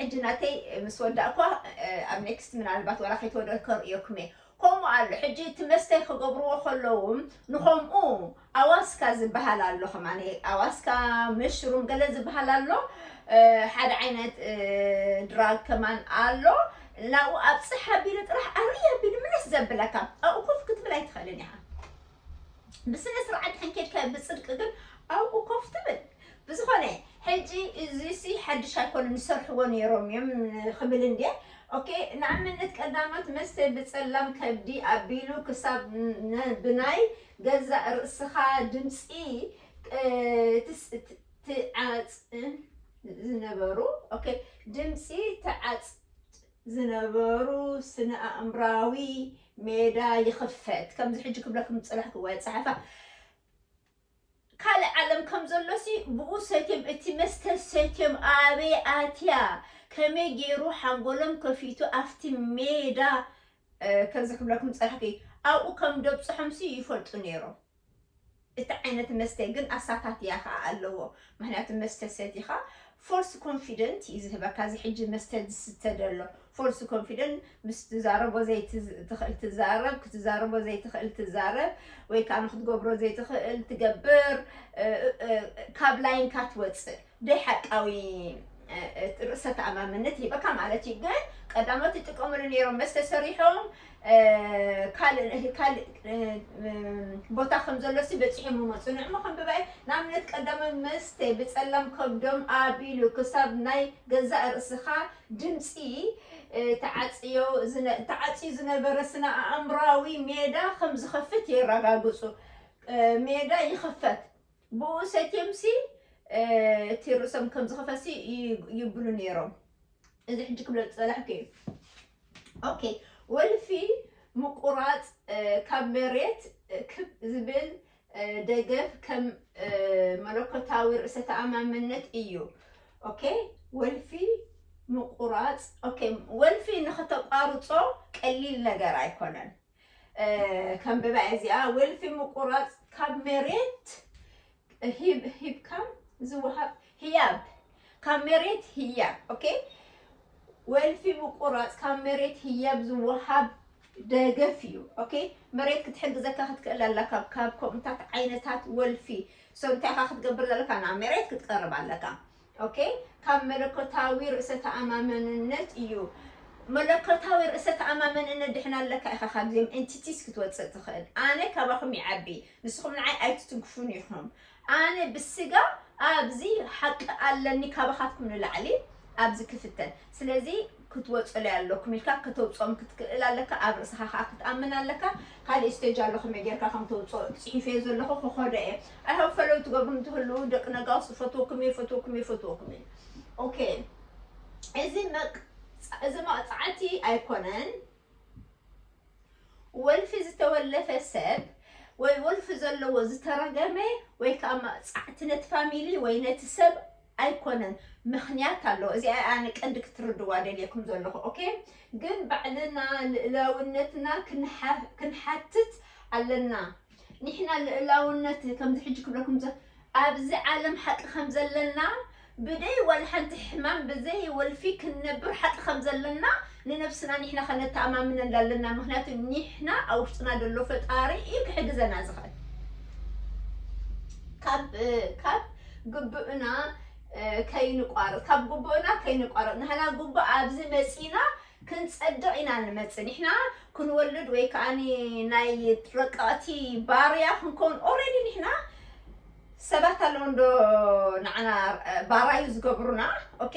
ሕጂ ናተይ ምስ ወዳእኳ ኣብ ኔክስት ምናልባት ዋላ ከይተወደእ ከርእየኩም እየ። ከምኡ ኣሎ ሕጂ እቲ መስተ ክገብርዎ ከለዉ ንኸምኡ ኣዋስካ ዝበሃል ኣሎ ከማን ኣዋስካ መሽሩም ገለ ዝበሃል ኣሎ። ሓደ ዓይነት ድራግ ከማን ኣሎ። ናብኡ ኣብፅሕ ኣቢሉ ጥራሕ ኣርኢ ኣቢሉ ምልስ ዘብለካ ኣብኡ ኮፍ ክትብል ኣይትኽእልን ኢኻ። ብስነ ስርዓት ሕንኬድካ ብፅድቂ ግን ኣብኡ ኮፍ ትብል ብዝኾነ ሕጂ እዚሲ ሓድሽ ኣይኮነ ንሰርሕዎ ነይሮም እዮም ክብል እንድየ ኦኬ፣ ንኣብነት ቀዳሞት መስተ ብጸላም ከብዲ ኣቢሉ ክሳብ ን-፣ ብናይ ገዛእ ርእስኻ ድምጺ፣ እ፣ ትስ-፣ ት-፣ ትዓጽ-፣ ዝነበሩ፣ ኦኬ፣ ድምጺ ትዓጽ-፣ ዝነበሩ ስነ ኣእምራዊ ሜዳ ይኽፈት። ከምዚ ሕጂ ክብለኩም ዝጸናሕኩ ወይ ጸሓፋ፣ ካልእ ዓለም ከም ዘሎሲ ብኡ ሰትዮም፣ እቲ መስተ ሰትዮም ኣበይ ኣትያ፣ ከመይ ገይሩ ሓንጎሎም ከፊቱ ኣብቲ ሜዳ፣ እ፣ ከምዚ ክብለኩም ዝጸናሕኩ፣ ኣብኡ ከም ደብጽሖምሲ ይፈልጡ ነይሮም። እቲ ዓይነት መስተ ግን ኣሳታትያ ከኣ ኣለዎ። ምኽንያቱ መስተ ሰቲኻ ፎልስ ኮንፊደንት እዩ ዝህበካ። እዚ ሕጂ መስተ ዝስተ ዘሎ ፎልስ ኮንፊደንት፣ ምስ ትዛረቦ ዘይትዝ-፣ ትኽእል ትዛረብ፣ ክትዛረቦ ዘይትኽእል ትዛረብ፣ ወይ ከኣ ንክትገብሮ ዘይትኽእል ትገብር፣ እ፣ እ፣ ካብ ላይንካ ትወጽእ። ደይ ሓቃዊ፣ እ፣ እ፣ ርእሰ ተኣማምነት ይህበካ ማለት እዩ። ግን ቀዳሞት ይጥቀምሉ ነይሮም መስተ ሰሪሖም፣ እ፣ ካልእ፣ ካልእ፣ እ፣ እ፣ ቦታ ከም ዘሎሲ በጺሖም ይመጹ። ንዕሞ ከንብባ እየ። ንኣብነት ቀዳሞት መስተ ብጸላም ከብዶም ኣቢሉ ክሳብ ናይ ገዛእ ርእስኻ ድምጺ፣ እ፣ ተዓጽዮ ዝነ-፣ ተዓጽዩ ዝነበረ ስነ ኣእምራዊ ሜዳ ከም ዝኸፍት የረጋግጹ። እ፣ ሜዳ ይኽፈት። ብኡ ሰትዮምሲ፣ እ፣ እቲ ርእሶም ከም ዝኸፈሲ ይ-፣ ይብሉ ነይሮም። እዚ ሕጂ ክብሎ ዝጸናሕኩ እዩ። ኦኬ፣ ወልፊ ምቁራጽ፣ እ፣ ካብ መሬት፣ እ፣ ክብ ዝብል፣ እ፣ ደገፍ ከም፣ እ፣ መለኮታዊ ርእሰ ተኣማምነት እዩ። ኦኬ፣ ወልፊ ምቁራጽ፣ ኦኬ፣ ወልፊ ንኽተቋርጾ ቀሊል ነገር ኣይኮነን። እ፣ ከንብባ እዚኣ፣ ወልፊ ምቁራጽ ካብ መሬት ሂብ-፣ ሂብካ ዝወሃብ ህያብ፣ ካብ መሬት ህያብ። ኦኬ፣ ወልፊ ምቁራጽ ካብ መሬት ህያብ ዝወሃብ ደገፍ እዩ። ኦኬ፣ መሬት ክትሕግዘካ ክትክእል ኣለካ ካብ ከምኡታት ዓይነታት ወልፊ። ሶ እንታይ ኢኻ ክትገብር ዘለካ? ናብ መሬት ክትቀርብ ኣለካ። ኦኬ፣ ካብ መለኮታዊ ርእሰ ተኣማመንነት እዩ። መለኮታዊ ርእሰ ተኣማመንነት ድሕና ኣለካ ኢኻ ካብዚኦም ኤንቲቲስ ክትወጽእ ትኽእል። ኣነ ካባኹም ይዓቢ፣ ንስኹም ንዓይ ኣይትትንክፉን ኢኹም። ኣነ ብስጋ ኣብዚ ሓቂ ኣለኒ ካባኻትኩም ንላዕሊ ኣብዚ ክፍተን። ስለዚ ክትወጽኡለይ ኣለኩም ኢልካ ከተውጽኦም ክትክእል ኣለካ። ኣብ ርእስኻ ከኣ ክትኣምን ኣለካ። ካልእ ስቴጅ ኣሎ ከመይ ጌርካ ከም ተውጽኦ ጽሒፈዮ ዘለኹ ክኸዶ እየ። ኣይ ሆፕ ፈለው ትገብሩ እንትህልዉ ደቂ ነጋውስ እፈትወኩም እየ፣ እፈትወኩም እየ፣ እፈትወኩም እየ። ኦኬ። እዚ መቅ-፣ እዚ መቕጻዕቲ ኣይኮነን። ወልፊ ዝተወለፈ ሰብ ወይ ወልፊ ዘለዎ ዝተረገመ ወይ ከኣ መቕጻዕቲ ነቲ ፋሚሊ ወይ ነቲ ሰብ ኣይኮነን፣ ምኽንያት ኣለዎ። እዚኣ ኣነ ቀንዲ ክትርድዋ ደልየኩም ዘለኹ። ኦኬ፣ ግን ባዕልና ልእላውነትና ክንሓ-፣ ክንሓትት ኣለና። ንሕና ልእላውነት ከምዚ ሕጂ ክብለኩም ዘ-፣ ኣብዚ ዓለም ሓቂ ከም ዘለና፣ ብደይ ዋላ ሓንቲ ሕማም ብዘይ ወልፊ ክንነብር ሓቂ ከም ዘለና ንነብስና ንሕና ከነተኣማምነላ ኣለና። ምኽንያቱ ንሕና ኣብ ውሽጥና ዘሎ ፈጣሪ እዩ ክሕግዘና ዝኽእል። ካብ፣ እ፣ ካብ ግቡእና፣ እ፣ ከይንቋረጽ፣ ካብ ግቡእና ከይንቋረጽ፣ ንሕና ግቡእ ኣብዚ መጺና ክንጸድቕ ኢና ንመጽእ። ንሕና ክንወልድ ወይ ከኣ ናይ ረቀቕቲ ባርያ ክንከውን ኦልሬዲ ንሕና ሰባት ኣለዉ እንዶ ንዓና፣ እ፣ ባራዩ ዝገብሩና። ኦኬ፣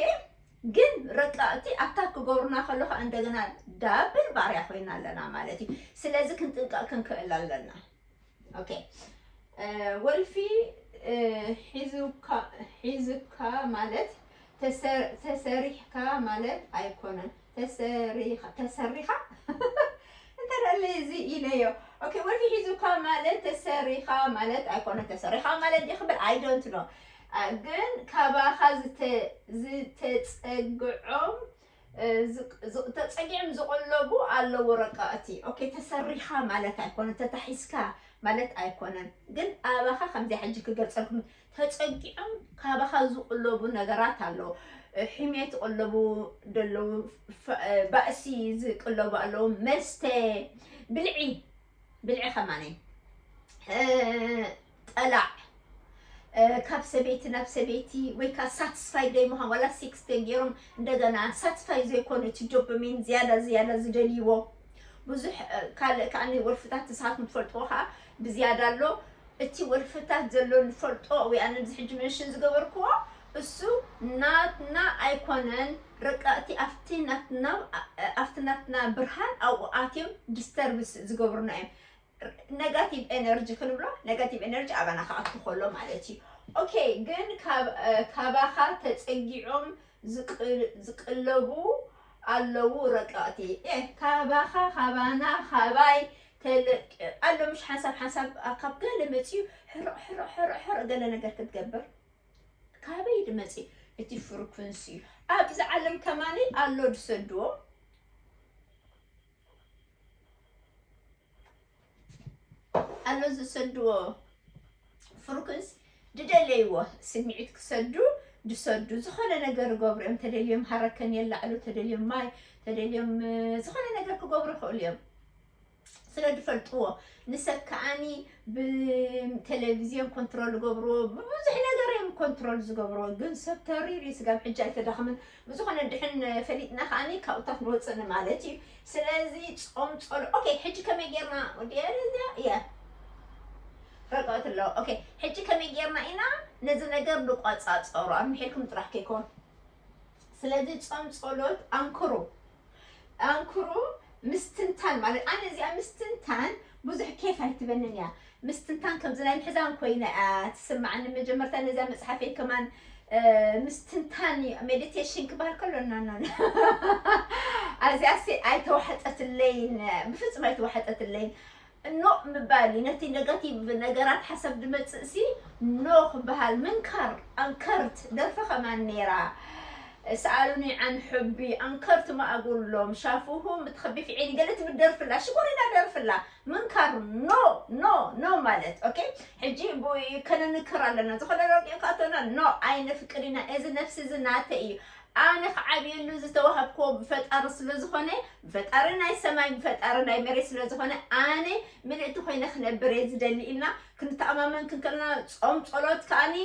ግን ረቀቕቲ ኣታክ ክገብሩና ከለኹ እንደገና ዳብል ባርያ ኮይና ኣለና ማለት እዩ። ስለዚ ክንጥንቀቕ ክንክእል ኣለና። ኦኬ፣ እ፣ ወልፊ፣ እ፣ ሒዙካ፣ ሒዙካ ማለት ተሰ-፣ ተሰሪሕካ ማለት ኣይኮነን። ተሰሪኻ፣ ተሰሪኻ? እንተ ደኣ እዚ ኢለዮ። ኦኬ፣ ወልፊ ሒዙካ ማለት ተሰሪኻ ማለት ኣይኮነን። ተሰሪኻ ማለት ዲኺ ክብል፣ I don't know። እ፣ ግን ካባኻ ዝተ-፣ ዝተጸግዖም፣ እ፣ ዝቅ-፣ ዝ-፣ ተጸጊዖም ዝቕለቡ ኣለዉ ረቀቕቲ። ኦኬ፣ ተሰሪኻ ማለት ኣይኮነን፣ ተታሒዝካ ማለት ኣይኮነን። ግን ኣባኻ ከምዚ ሕጂ ክገልጸልኩም፣ ተጸጊዖም ካባኻ ዝቕለቡ ነገራት ኣለዉ። እ፣ ሕሜት ይቕለቡ ደለዉ፣ ፈ-፣ እ፣ ባእሲ ዝቅለቡ ኣለዉ፣ መስተ፣ ብልዒ፣ ብልዒ ከማነይ፣ እ፣ ጠላዕ፣ እ፣ ካብ ሰበይቲ ናብ ሰበይቲ ወይ ከኣ ሳትስፋይ ደይ ምዃን፣ ዋላ ሴክስ ተገይሮም እንደገና ሳትስፋይ ዘይኮኑ፣ እቲ ዶፓሚን ዝያዳ ዝያዳ ዝደልይዎ ብዙሕ፣ እ፣ ካልእ ከኣ ወልፍታት ንስኻትኩም ትፈልጥዎ ከኣ ብዝያዳ ኣሎ። እቲ ወልፍታት ዘሎ ንፈልጦ ወይ ኣነ ኣብዚ ሕጂ መንሽን ዝገበርክዎ እሱ ናትና ኣይኮነን። ረቀቕቲ ኣብቲ ናትና ኣብቲ ናትና ብርሃን ኣብኡ ኣትዮም ዲስተርብስ ዝገብሩና እዮም። ነጋቲቭ ኤነርጂ ክንብሎ፣ ነጋቲቭ ኤነርጂ ኣባና ክኣቱ ከሎ ማለት እዩ። ኦኬ፣ ግን ካብ ካባኻ ተጸጊዖም ዝቅለቡ ኣለዉ ረቀቕቲ። ካባኻ፣ ካባና፣ ካባይ ኣሎ። ምሽ ሓንሳብ ሓንሳብ ካብ ገለ መፅዩ ሕርቕ ሕርቕ ሕርቕ ሕርቕ ገለ ነገር ክትገብር ካበይ ድመፅእ እቲ ፍሪኩንሲ? ኣብዚ ዓለም ከማኒ ኣሎ ድሰድዎ፣ ኣሎ ዝሰድዎ ፍሪኩንስ ድደለይዎ ስምዒት ክሰዱ ድሰዱ። ዝኾነ ነገር ይገብሩ እዮም። ተደልዮም ሃረከን የላዕሉ፣ ተደልዮም ማይ፣ ተደልዮም ዝኾነ ነገር ክገብሩ ይኽእሉ እዮም። ስለ ዝፈልጥዎ ንሰብ ከዓኒ ብቴሌቪዝዮን ኮንትሮል ዝገብርዎ፣ ብብዙሕ ነገር እዮም ኮንትሮል ዝገብርዎ። ግን ሰብ ተሪር እዩ፣ ስጋብ ሕጂ ኣይተዳኽምን። ብዝኾነ ድሕን ፈሊጥና ከዓኒ ካብኡታት ንወፅእ ማለት እዩ። ስለዚ ጾም ጸሎ ኦኬ። ሕጂ ከመይ ጌርና ወዲያ እያ ረቀት ኣሎ። ኦኬ፣ ሕጂ ከመይ ጌርና ኢና ነዚ ነገር ንቋጻጸሮ? ኣብ ምሒርኩም ጥራሕ ከይኮን። ስለዚ ጾም ጸሎት ኣንክሩ፣ ኣንክሩ። ምስትንታን ማለት ኣነ እዚኣ ምስትንታን ብዙሕ ኬፍ ኣይትበንን እያ። ምስትንታን ከምዚ ናይ ምሕዛን ኮይነ እያ ትስማዓኒ። መጀመርታ ነዚኣ መጽሓፈይ ከማን ምስትንታን ሜዲቴሽን ክበሃል ከሎ ና ና ና ኣዚኣሲ ኣይተዋሕጠትለይን፣ ብፍጹም ኣይተዋሕጠትለይን። ኖ ምባል እዩ። ነቲ ኔጋቲቭ ነገራት ሓሳብ ድመጽእ ሲ ኖ ክበሃል። ምንካር ኣንከርት ደርፊ ከማን ነይራ። ሰኣሉኒ ዓን ሕቢ ኣንከርት ማእጎሎም ሻፉሁ ምትኸቢፍ ዒኒ ገለ ትብል ደርፍላ ሽኮሪና ደርፍላ። ምንካር ኖ ኖ ኖ ማለት ኦኬ። ሕጂ ከነንክር ኣለና። ዝኾነ ረቂቕ ካቶና ኖ ኣይነፍቅድ ኢና። እዚ ነፍሲ እዚ ናተ እዩ። ኣነ ክዓብየሉ ዝተዋሃብክዎ ብፈጣሪ ስለ ዝኾነ፣ ብፈጣሪ ናይ ሰማይ ብፈጣሪ ናይ መሬት ስለ ዝኾነ ኣነ ምልእቲ ኮይነ ክነብር እየ ዝደሊ ኢልና ክንተኣማመን ክንከልና ጾም ጸሎት ከኣኒ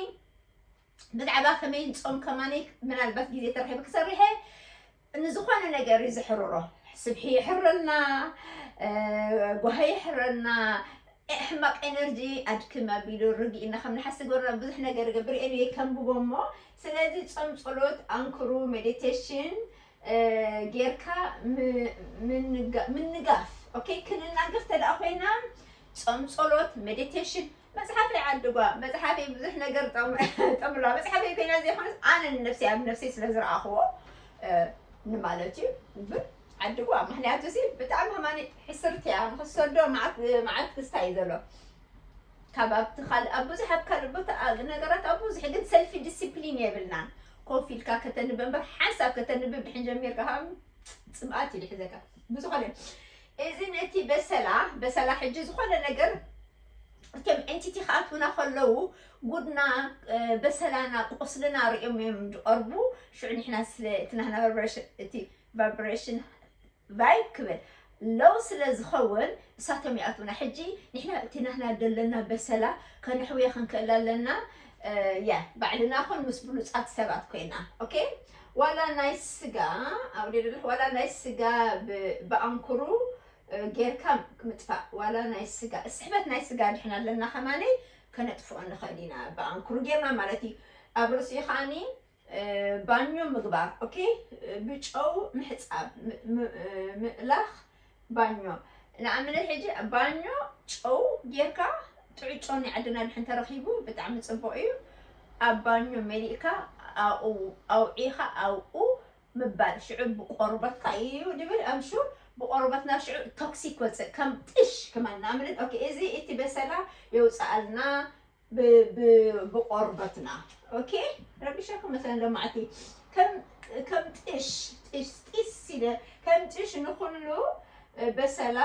ብዛዕባ ከመይ ንጾም ከማኒ ምናልባት ግዜ ተረኺበ ክሰርሕ እየ። ንዝኾነ ነገር እዩ ዘሕርሮ። ስብሒ የሕረልና፣ ጓሂ የሕረልና፣ ሕማቕ ኤነርጂ ኣድክም ኣቢሉ ርግኢና ከም ንሓስ ዝገብርና ብዙሕ ነገር ይገብር። ኤኒዌይ ከንብቦ እሞ ስለዚ ጾም ጸሎት ኣንክሩ ሜዲቴሽን ጌርካ ምንጋፍ ኦኬ። ክንናገፍ ተደኣ ኮይና ጾም ጸሎት ሜዲቴሽን መጽሓፈይ ዓድጓ መጽሓፈይ ብዙሕ ነገር ጠምላ መጽሓፈይ ኮይና ዘይኮነስ ኣነ ንነፍሰይ ኣብ ነፍሰይ ስለ ዝረኣኽዎ ንማለት እዩ። ግን ዓድጓ ምክንያቱ ሲ ብጣዕሚ ከማኒ ሕስርቲ እያ ንክሰዶ መዓት ክስታይ እዩ ዘሎ። ካብ ኣብቲ ካልእ ኣብ ብዙሕ ኣብ ካልእ ቦታ ነገራት ኣብ ብዙሕ ግን ሰልፊ ዲስፕሊን የብልናን። ኮፍ ኢልካ ከተንበ እምበር ሓንሳብ ከተንብብ ድሕን ጀሚርካ ከዓ ፅምኣት እዩ ዝሕዘካ። ብዝኾነ እዚ ነቲ በሰላ በሰላ ሕጂ ዝኾነ ነገር ከም ኤንቲቲ ክኣትውና ከለዉ ጉድና በሰላና ቁስልና ሪኦም እዮም ዝቐርቡ። ሽዑ ንሕና ስለ እቲ ናህና ቫይብሬሽን እቲ ቫይብሬሽን ቫይብ ክብል ሎው ስለ ዝኸውን እሳቶም ይኣትውና። ሕጂ ንሕና እቲ ናህና ደለና በሰላ ከነሕውዮ ክንክእል ኣለና። ያ ባዕልና ኹን ምስ ብሉጻት ሰባት ኮይና ኦኬ። ዋላ ናይ ስጋ ኣውዲድልሕ ዋላ ናይ ስጋ ብኣንክሩ ጌርካ ምጥፋእ ዋላ ናይ ስጋ ስሕበት ናይ ስጋ ድሕን ኣለና ከማነይ ከነጥፍኦ ንኽእል ኢና ብኣንክሩ ጌርና ማለት እዩ። ኣብ ርእሲኡ ከዓኒ ባኞ ምግባር ኦኬ። ብጨው ምሕፃብ ምእላኽ ባኞ ንኣብነት ሕጂ ባኞ ጨው ጌርካ ጥዑይ ጨው ናይ ዓድና ድሕን ተረኺቡ ብጣዕሚ ፅቡቅ እዩ። ኣብ ባኞ መሊእካ ኣብኡ ኣውዒኻ ኣብኡ ምባል ሽዑ ብቆርበትካ እዩ ድብል ኣምሹር ብቆርበትና ሽዑ ቶክሲክ ወፅእ ከም ጥሽ ክማን ንኣብነት ኦኬ። እዚ እቲ በሰላ የውፅኣልና ብቆርበትና ኦኬ። ረቢሸኩም መሰለን ሎማዕቲ ከም ጥሽ ጥሽ ጢስ ኢለ ከም ጥሽ ንኩሉ በሰላ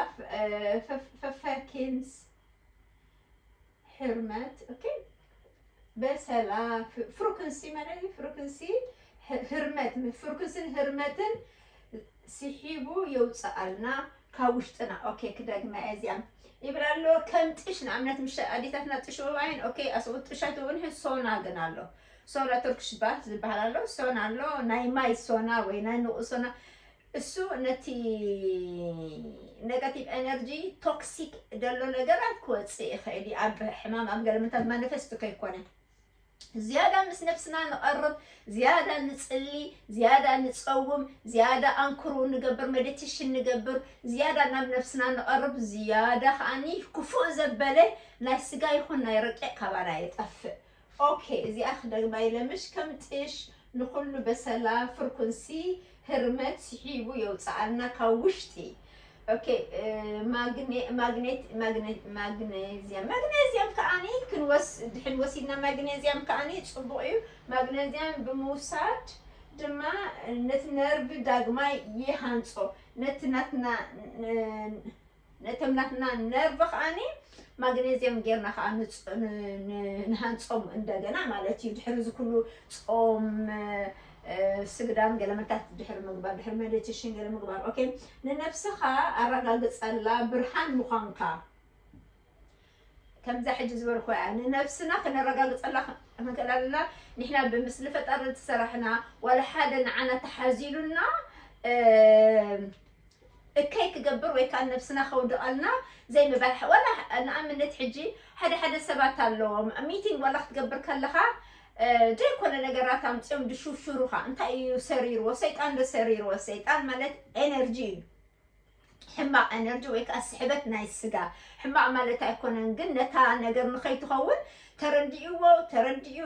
ፈፈኪንስ ሕርመት ኦኬ። በሰላ ፍሩክንሲ ማለት ፍሩክንሲ ህርመት ፍሩክንስን ህርመትን ስሒቡ የውፅኣልና ካብ ውሽጥና ኦኬ። ክደግማ እዚኣ ይብል ኣሎ ከም ጥሽ ንኣብነት ምሽ ኣዴታትና ጥሽ ውባይን ኦኬ። ኣስኡ ጥሻ ትውንህ ሶና ግን ኣሎ ሶና ቱርክሽ ባህ ዝበሃል ኣሎ ሶና ኣሎ ናይ ማይ ሶና ወይ ናይ ንቑ ሶና እሱ ነቲ negative energy toxic ደሎ ነገራት ክወፅእ ይኽእል እዩ። ኣብ ሕማም ኣብ ገለ ምንታት ማኒፌስት ከይኮነ ዝያዳ ምስ ነብስና ንቐርብ፣ ዝያዳ ንጽሊ፣ ዝያዳ ንጸውም፣ ዝያዳ ኣንክሩ ንገብር፣ ሜዲቴሽን ንገብር፣ ዝያዳ ናብ ነብስና ንቐርብ፣ ዝያዳ ከዓኒ ክፉእ ዘበለ ናይ ስጋ ይኹን ናይ ረቂቕ ካባና ይጠፍእ። ኦኬ፣ እዚኣ ክደግማ ኢለ ምሽ ከም ጥሽ ንኹሉ በሰላ ፍርኩንሲ ህርመት ስሒቡ የውፅኣልና ካብ ውሽጢ። ኦኬ፣ ማግኔት ማግኔት ማግኔዚየም ማግኔዚየም ከዓኒ ክንወስ ድሕን ወሲድና ማግኔዚየም ከዓኒ ፅቡቕ እዩ። ማግኔዚየም ብምውሳድ ድማ ነቲ ነርቭ ዳግማይ ይሃንፆ። ነቲ ናትና ነቶም ናትና ነርቭ ከዓኒ ማግኔዚየም ጌርና ከዓ ንሃንፆም እንደገና ማለት እዩ። ድሕሪ እዚ ኩሉ ፆም፣ ስግዳን ገለመታት ድሕሪ ምግባር፣ ድሕሪ ሜዲቴሽን ገለ ምግባር፣ ኦኬ፣ ንነብስኻ ኣረጋግፀላ ብርሃን ምዃንካ። ከምዛ ሕጂ ዝበልኩ እያ፣ ንነብስና ክነረጋግፀላ ክንክእል ኣለና። ንሕና ብምስሊ ፈጣሪ ዝተሰራሕና ዋላ ሓደ ንዓና ተሓዚሉና እከይ ክገብር ወይ ከዓ ነብስና ከውድቐልና ዘይምባል። ዋላ ንኣብነት ሕጂ ሓደ ሓደ ሰባት ኣለዎም፣ ሚቲንግ ዋላ ክትገብር ከለኻ ዘይኮነ ነገራት ኣምፅኦም ድሽውሽሩኻ። እንታይ እዩ ሰሪርዎ? ሰይጣን ዶ ሰሪርዎ? ሰይጣን ማለት ኤነርጂ እዩ። ሕማቕ ኤነርጂ ወይ ከዓ ስሕበት ናይ ስጋ። ሕማቕ ማለት ኣይኮነን፣ ግን ነታ ነገር ንኸይትኸውን ተረዲእዎ፣ ተረዲኡ፣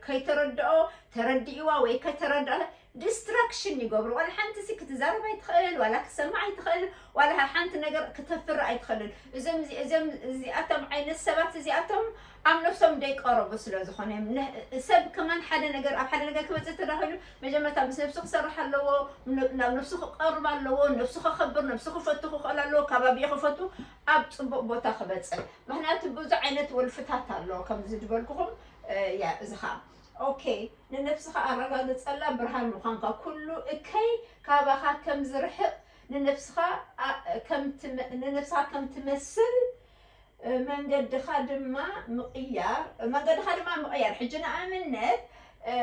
ከይተረድኦ፣ ተረዲእዋ ወይ ከይተረድኦ ዲስትራክሽን ይገብሩ። ዋላ ሓንቲ ሲ ክትዛረብ ኣይትኽእል፣ ዋላ ክትሰምዕ ኣይትኽእል፣ ዋላ ሓንቲ ነገር ክተፍሪ ኣይትኽእልን። እዞም እዚ- እዚኦም እዚኣቶም ዓይነት ሰባት እዚኣቶም ኣብ ነብሶም ደይቀረቡ ስለ ዝኾነ እዮም። ነ- ሰብ ከማን ሓደ ነገር ኣብ ሓደ ነገር ክመፅእ ተዳኺሉ መጀመርታ ምስ ነብሱ ክሰርሕ ኣለዎ። ን- ናብ ነብሱ ክቀርብ ኣለዎ። ነብሱ ከኸብር፣ ነብሱ ክፈቱ ክኽእል ኣለዎ። ከባቢኡ ክፈቱ፣ ኣብ ፅቡቅ ቦታ ክበፅሕ። ምክንያቱ ብዙ ዓይነት ወልፍታት ኣለዎ ከምዚ ዝበልኩኹም። ያ እዚ ከዓ ኦኬ፣ ንነብስኻ ኣረጋግጸላ ብርሃን ምዃንካ፣ ኩሉ እከይ ካባኻ ከም ዝርሕቕ፣ ንነብስኻ ኣ- ከም ትመ- ንነብስኻ ከም ትመስል፣ እ፣ መንገድኻ ድማ ምቕያር መንገድኻ ድማ ምቕያር። ሕጂ ንኣብነት፣ እ፣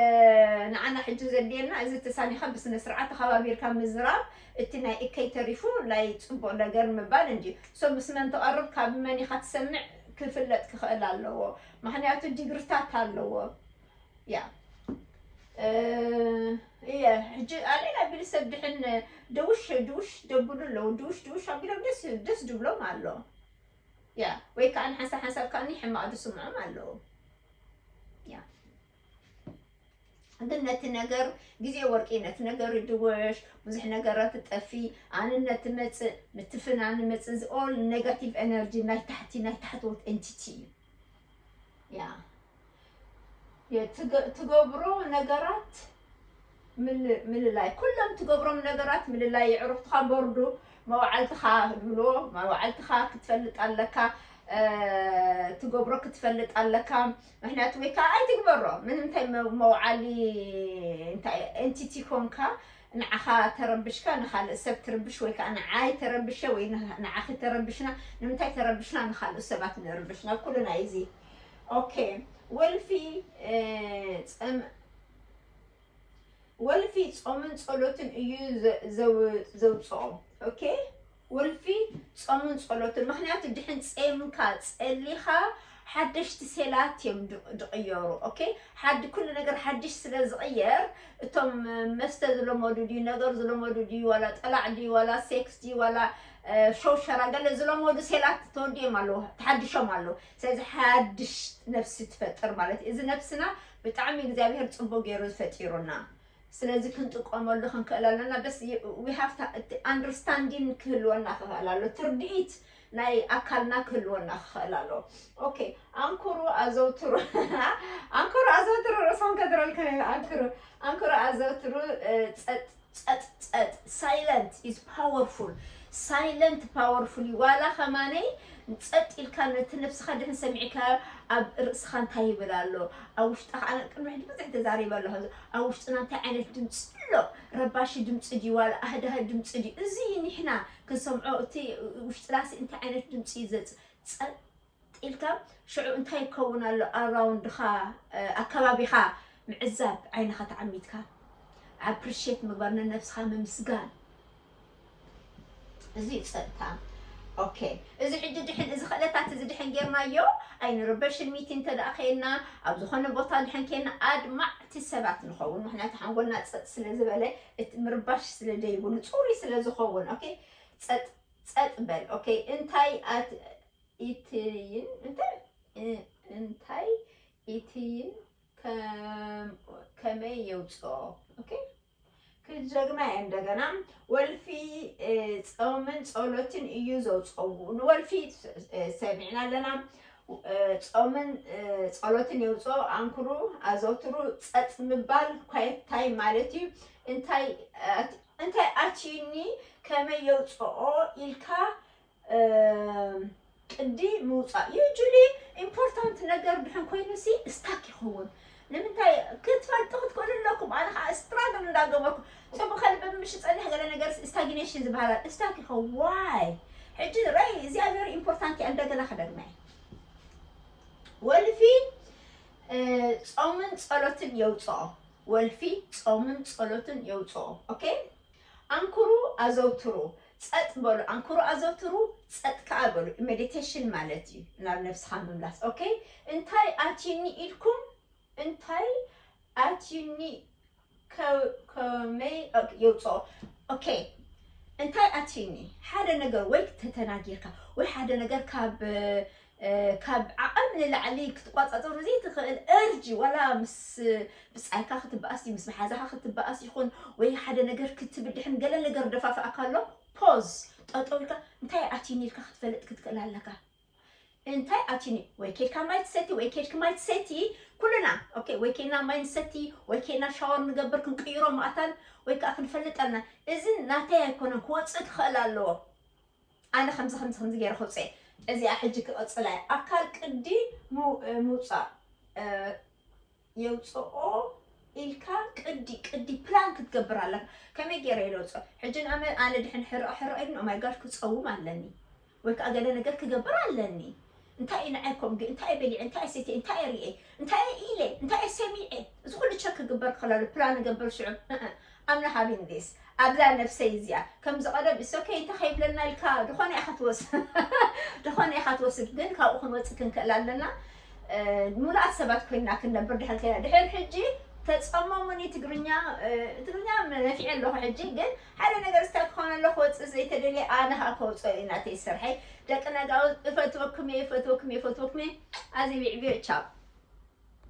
ንዓና ሕጂ ዘድልየና እዚ ተሳኒኻ ብስነ ስርዓት ተኸባቢርካ ምዝራብ፣ እቲ ናይ እከይ ተሪፉ ናይ ጽቡቕ ነገር ምባል እንጂ። ሶ ምስ መን ትቐርብ፣ ካብ መን ኢኻ ትሰምዕ ክፍለጥ ክኽእል ኣለዎ። ምኽንያቱ ዲግርታት ኣለዎ። ያ እየ ሕጂ ኣሌና ቢል ሰብ ድሕን ድውሽ ድውሽ ደብሉ ኣለዉ። ድውሽ ድውሽ ኣቢሎም ደስ ደስ ድብሎም ኣሎ። ያ ወይ ከዓ ንሓንሳብ ሓንሳብ ከዓ ሕማቕ ድስምዖም ኣለዉ። ያ ግን ነቲ ነገር ግዜ ወርቂ፣ ነቲ ነገር ድወሽ ብዙሕ ነገራት ትጠፊ። ኣንነት ትመፅእ፣ ምትፍናን መፅእ፣ እዚ ኦል ኔጋቲቭ ኤነርጂ ናይ ታሕቲ ናይ ታሕተዎት ኤንቲቲ እዩ። ያ የትገ- ትገብሮ ነገራት ምል- ምልላይ፣ ኩሎም ትገብሮም ነገራት ምልላይ። የዕሩኽትኻ ቦርዱ መዋዕልትኻ ድብሎ፣ መዋዕልትኻ ክትፈልጥ ኣለካ። እ፣ ትገብሮ ክትፈልጥ ኣለካ። ምክንያቱ ወይ ከዓ ኣይትግበሮ። ምንም እንታይ መ- መውዓሊ እንታይ ኤንቲቲ ኮንካ ንዓኻ ተረብሽካ ንኻልእ ሰብ ትርብሽ ወይ ከዓ ንዓይ ተረብሸ ወይ ንዓኺ ተረብሽና። ንምንታይ ተረብሽና ንኻልእ ሰባት ንርብሽ ናብ ኩሉ ናይ እዚ። ኦኬ፣ ወልፊ እ፣ ጸም ወልፊ ጾምን ጸሎትን እዩ ዘ- ዘው- ዘውጽኦ። ኦኬ፣ ወልፊ ጾምን ጸሎትን። ምክንያቱ ድሕን ጼምካ ጸሊኻ ሓደሽቲ ሴላት እዮም ድ- ድቕየሩ። ኦኬ፣ ሓዲ ኩሉ ነገር ሓድሽ ስለ ዝቕየር እቶም መስተ ዝለመዱ ድዩ ነገር ዝለመዱ ድዩ ዋላ ጠላዕ ድዩ ዋላ ሴክስ ድዩ ዋላ እ፣ ሸውሸራ ገለ ዝለመዱ ሴላት ተወዲኦም ኣለዉ፣ ተሓድሾም ኣለዉ። ስለዚ ሓድሽ ነፍሲ ትፈጥር ማለት እዩ። እዚ ነፍስና ብጣዕሚ እግዚኣብሔር ጽቡቅ ገይሩ ፈጢሩና። ስለዚ ክንጥቀመሉ ክንክእል ኣለና። በስ we have to understanding ክህልወና ክኽእል ኣሎ። ትርድኢት ናይ ኣካልና ክህልወና ክኽእል ኣሎ። ኦኬ፣ ኣንክሩ ኣዘውትሩ ኣንክሩ ኣዘውትሩ ርእሶም ከድረልከ ኣንክሩ ኣንክሩ ኣዘውትሩ እ፣ ጸጥ ጸጥ ጸጥ። Silent is powerful። Silent powerful እዩ። ዋላ ከማነይ ጸጥ ኢልካ ነቲ ነብስኻ ድሕን ሰሚዕካ ኣብ ርእስኻ እንታይ ይብል ኣሎ፣ ኣብ ውሽጥኻ ኣነ ቅድሚ ሕጂ ብዙሕ ተዛሪበ ኣለኹ። ኣብ ውሽጥና እንታይ ዓይነት ድምፂ ኣሎ? ረባሺ ድምፂ ድዩ ዋላ ኣህዳህ ድምፂ ድዩ? እዚ እዩ ንሕና ክንሰምዖ። እቲ ውሽጥናሲ እንታይ ዓይነት ድምፂ እዩ ዘፅ ጸጥ ኢልካ ሽዑ እንታይ ይከውን ኣሎ ኣራውንድኻ ኣከባቢኻ ምዕዛብ ዓይንኻ ተዓሚትካ ኣፕሪሼት ምግባር ነነብስኻ ምምስጋን። እዚ እዩ ጸጥታ። ኦኬ፣ እዚ ሕጂ ድሕን፣ እዚ ክእለታት እዚ ድሕን ጌርናዮ፣ ኣይንርበሽን። ሚቲ እንተ ደኣ ኸይና፣ ኣብ ዝኾነ ቦታ ድሕን ኬና ኣድማዕቲ ሰባት ንኸውን። ምኽንያቱ ሓንጎልና ጸጥ ስለ ዝበለ፣ እቲ ምርባሽ ስለ ደይብሉ፣ ጽሩይ ስለ ዝኸውን። ኦኬ፣ ጸጥ፣ ጸጥ በል። ኦኬ፣ እንታይ ኣት-፣ ኢትይን፣ እንታይ፣ እ-፣ እንታይ ኢትይን ከም-፣ ከመይ የውጽኦ? ኦኬ፣ ክደግማ እየ እንደገና። ወልፊ፣ እ፣ ጾምን ጸሎትን እዩ ዘውጽኦ። ንወልፊ፣ እ፣ ሰሚዕና ኣለና። እ፣ ጾምን፣ እ፣ ጸሎትን የውጽኦ። ኣንክሩ፣ ኣዘውትሩ። ጸጥ ምባል፣ ኳየት ታይም ማለት እዩ። እንታይ ኣት-፣ እንታይ ኣትዩኒ፣ ከመይ የውጽኦ ኢልካ፣ እ፣ ቅዲ ምውጻእ። ዩጁሊ ኢምፖርታንት ነገር ድሕን ኮይኑ ሲ ስታክ ይኸውን። ንምንታይ ክትፈልጡ ክትክእሉ ኣለኩም። ኣነ ከዓ ስትራግል እንዳገበርኩ፣ ጽቡቅ ከልቢ ምሽ ጸኒሕ ገለ ነገር ስታግኔሽን ዝበሃል ስታክ ይኸውን። ዋይ? ሕጂ ረይ፣ እዚኣ ቨሪ ኢምፖርታንት እያ። እንደገና ክደግማ እየ። ወልፊ፣ እ፣ ጾምን ጸሎትን የውጽኦ። ወልፊ ጾምን ጸሎትን የውጽኦ። ኦኬ፣ ኣንክሩ፣ ኣዘውትሩ። ጸጥ በሉ፣ ኣንክሩ፣ ኣዘውትሩ። ጸጥ ከኣ በሉ። ሜዲቴሽን ማለት እዩ፣ ናብ ነብስኻ ምምላስ። ኦኬ፣ እንታይ ኣትዩኒ ኢልኩም፣ እንታይ ኣትዩኒ፣ ከ-፣ ከመይ፣ ኦኬ፣ የውጽኦ። ኦኬ፣ እንታይ ኣትዩኒ፣ ሓደ ነገር ወይ ተተናጊርካ፣ ወይ ሓደ ነገር ካብ፣ እ፣ ካብ ዓቐን ንላዕሊ ክትቋጻጸሩ ዘይትኽእል እርጂ፣ ዋላ ምስ ብጻይካ ክትበኣስ፣ ምስ መሓዛኻ ክትበኣስ ይኹን፣ ወይ ሓደ ነገር ክትብል ድሕን ገለ ነገር ደፋፍኣካ ኣሎ፣ ፖዝ፣ ጠጠው ኢልካ፣ እንታይ ኣትዩኒ ኢልካ ክትፈልጥ ክትክእል ኣለካ። እንታይ ኣትዩኒ፣ ወይ ኬድካ ማይ ትሰቲ፣ ወይ ኬድኪ ማይ ትሰቲ፣ ኩልና፣ ኦኬ፣ ወይ ኬና ማይ ንሰቲ፣ ወይ ኬና ሻወር ንገብር፣ ክንቅይሮ ማእታን፣ ወይ ከኣ ክንፈልጥ ኣለና። እዚ ናተይ ኣይኮነን፣ ክወጽእ ክኽእል ኣለዎ። ኣነ ከምዚ፣ ከምዚ፣ ከምዚ ገይረ ከውጽእ እየ። እዚኣ ሕጂ ክቕጽላ እየ። ኣካል ቅዲ ምው-፣ ምውጻእ፣ እ፣ የውጽኦ ኢልካ ቅዲ፣ ቅዲ ፕላን ክትገብር ኣለካ። ከመይ ገይረ እየ ለውጽኦ? ሕጂ ንኣመ-፣ ኣነ ድሕን ሕርቕ፣ ሕርቕ ኢሉኒ፣ ኦ ማይ ጋድ፣ ክጸውም ኣለኒ። ወይ ከኣ ገለ ነገር ክገብር ኣለኒ። እንታይ እዩ ንዓይ ኮም-፣ እንታይ በሊዐ፣ እንታይ ሰትየ፣ እንታይ ርእየ፣ እንታይ ኢለ፣ እንታይ ሰሚዐ፣ እዚ ኩሉ ቸክ ክግበር ክኽእል ኣሎ። ፕላን እገብር ሽዑ፣ እ፣ እ፣ I'm not having this። ኣብዛ ነብሰይ እዚኣ፣ ከምዚ ቀደም፣ it's okay፣ እንታይ ከይብለና ኢልካ፣ ዝኾነ ኢኻ ትወስድ። ዝኾነ ኢኻ ትወስድ፣ ግን ካብኡ ክንወጽእ ክንክእል ኣለና። እ፣ ምሉኣት ሰባት ኮይንና ክንነብር ድሕር ከይና፣ ድሕር ሕጂ ተጸመሙኒ ትግርኛ፣ እ፣ ትግርኛ ነፊዐ ኣለኹ ሕጂ፣ ግን ሓደ ነገር ስታ ክኾን ኣለኹ፣ ክወጽእ ዘይተደልየ ኣነ ኸኣ ከውጽኦ እዩ ናተይ ስርሐይ። ደቂ ነጋውስ፣ እፈትወኩም እየ፣ እፈትወኩም እየ፣ እፈትወኩም እየ። ኣዚ ቢዕቢዕ፣ ቻው።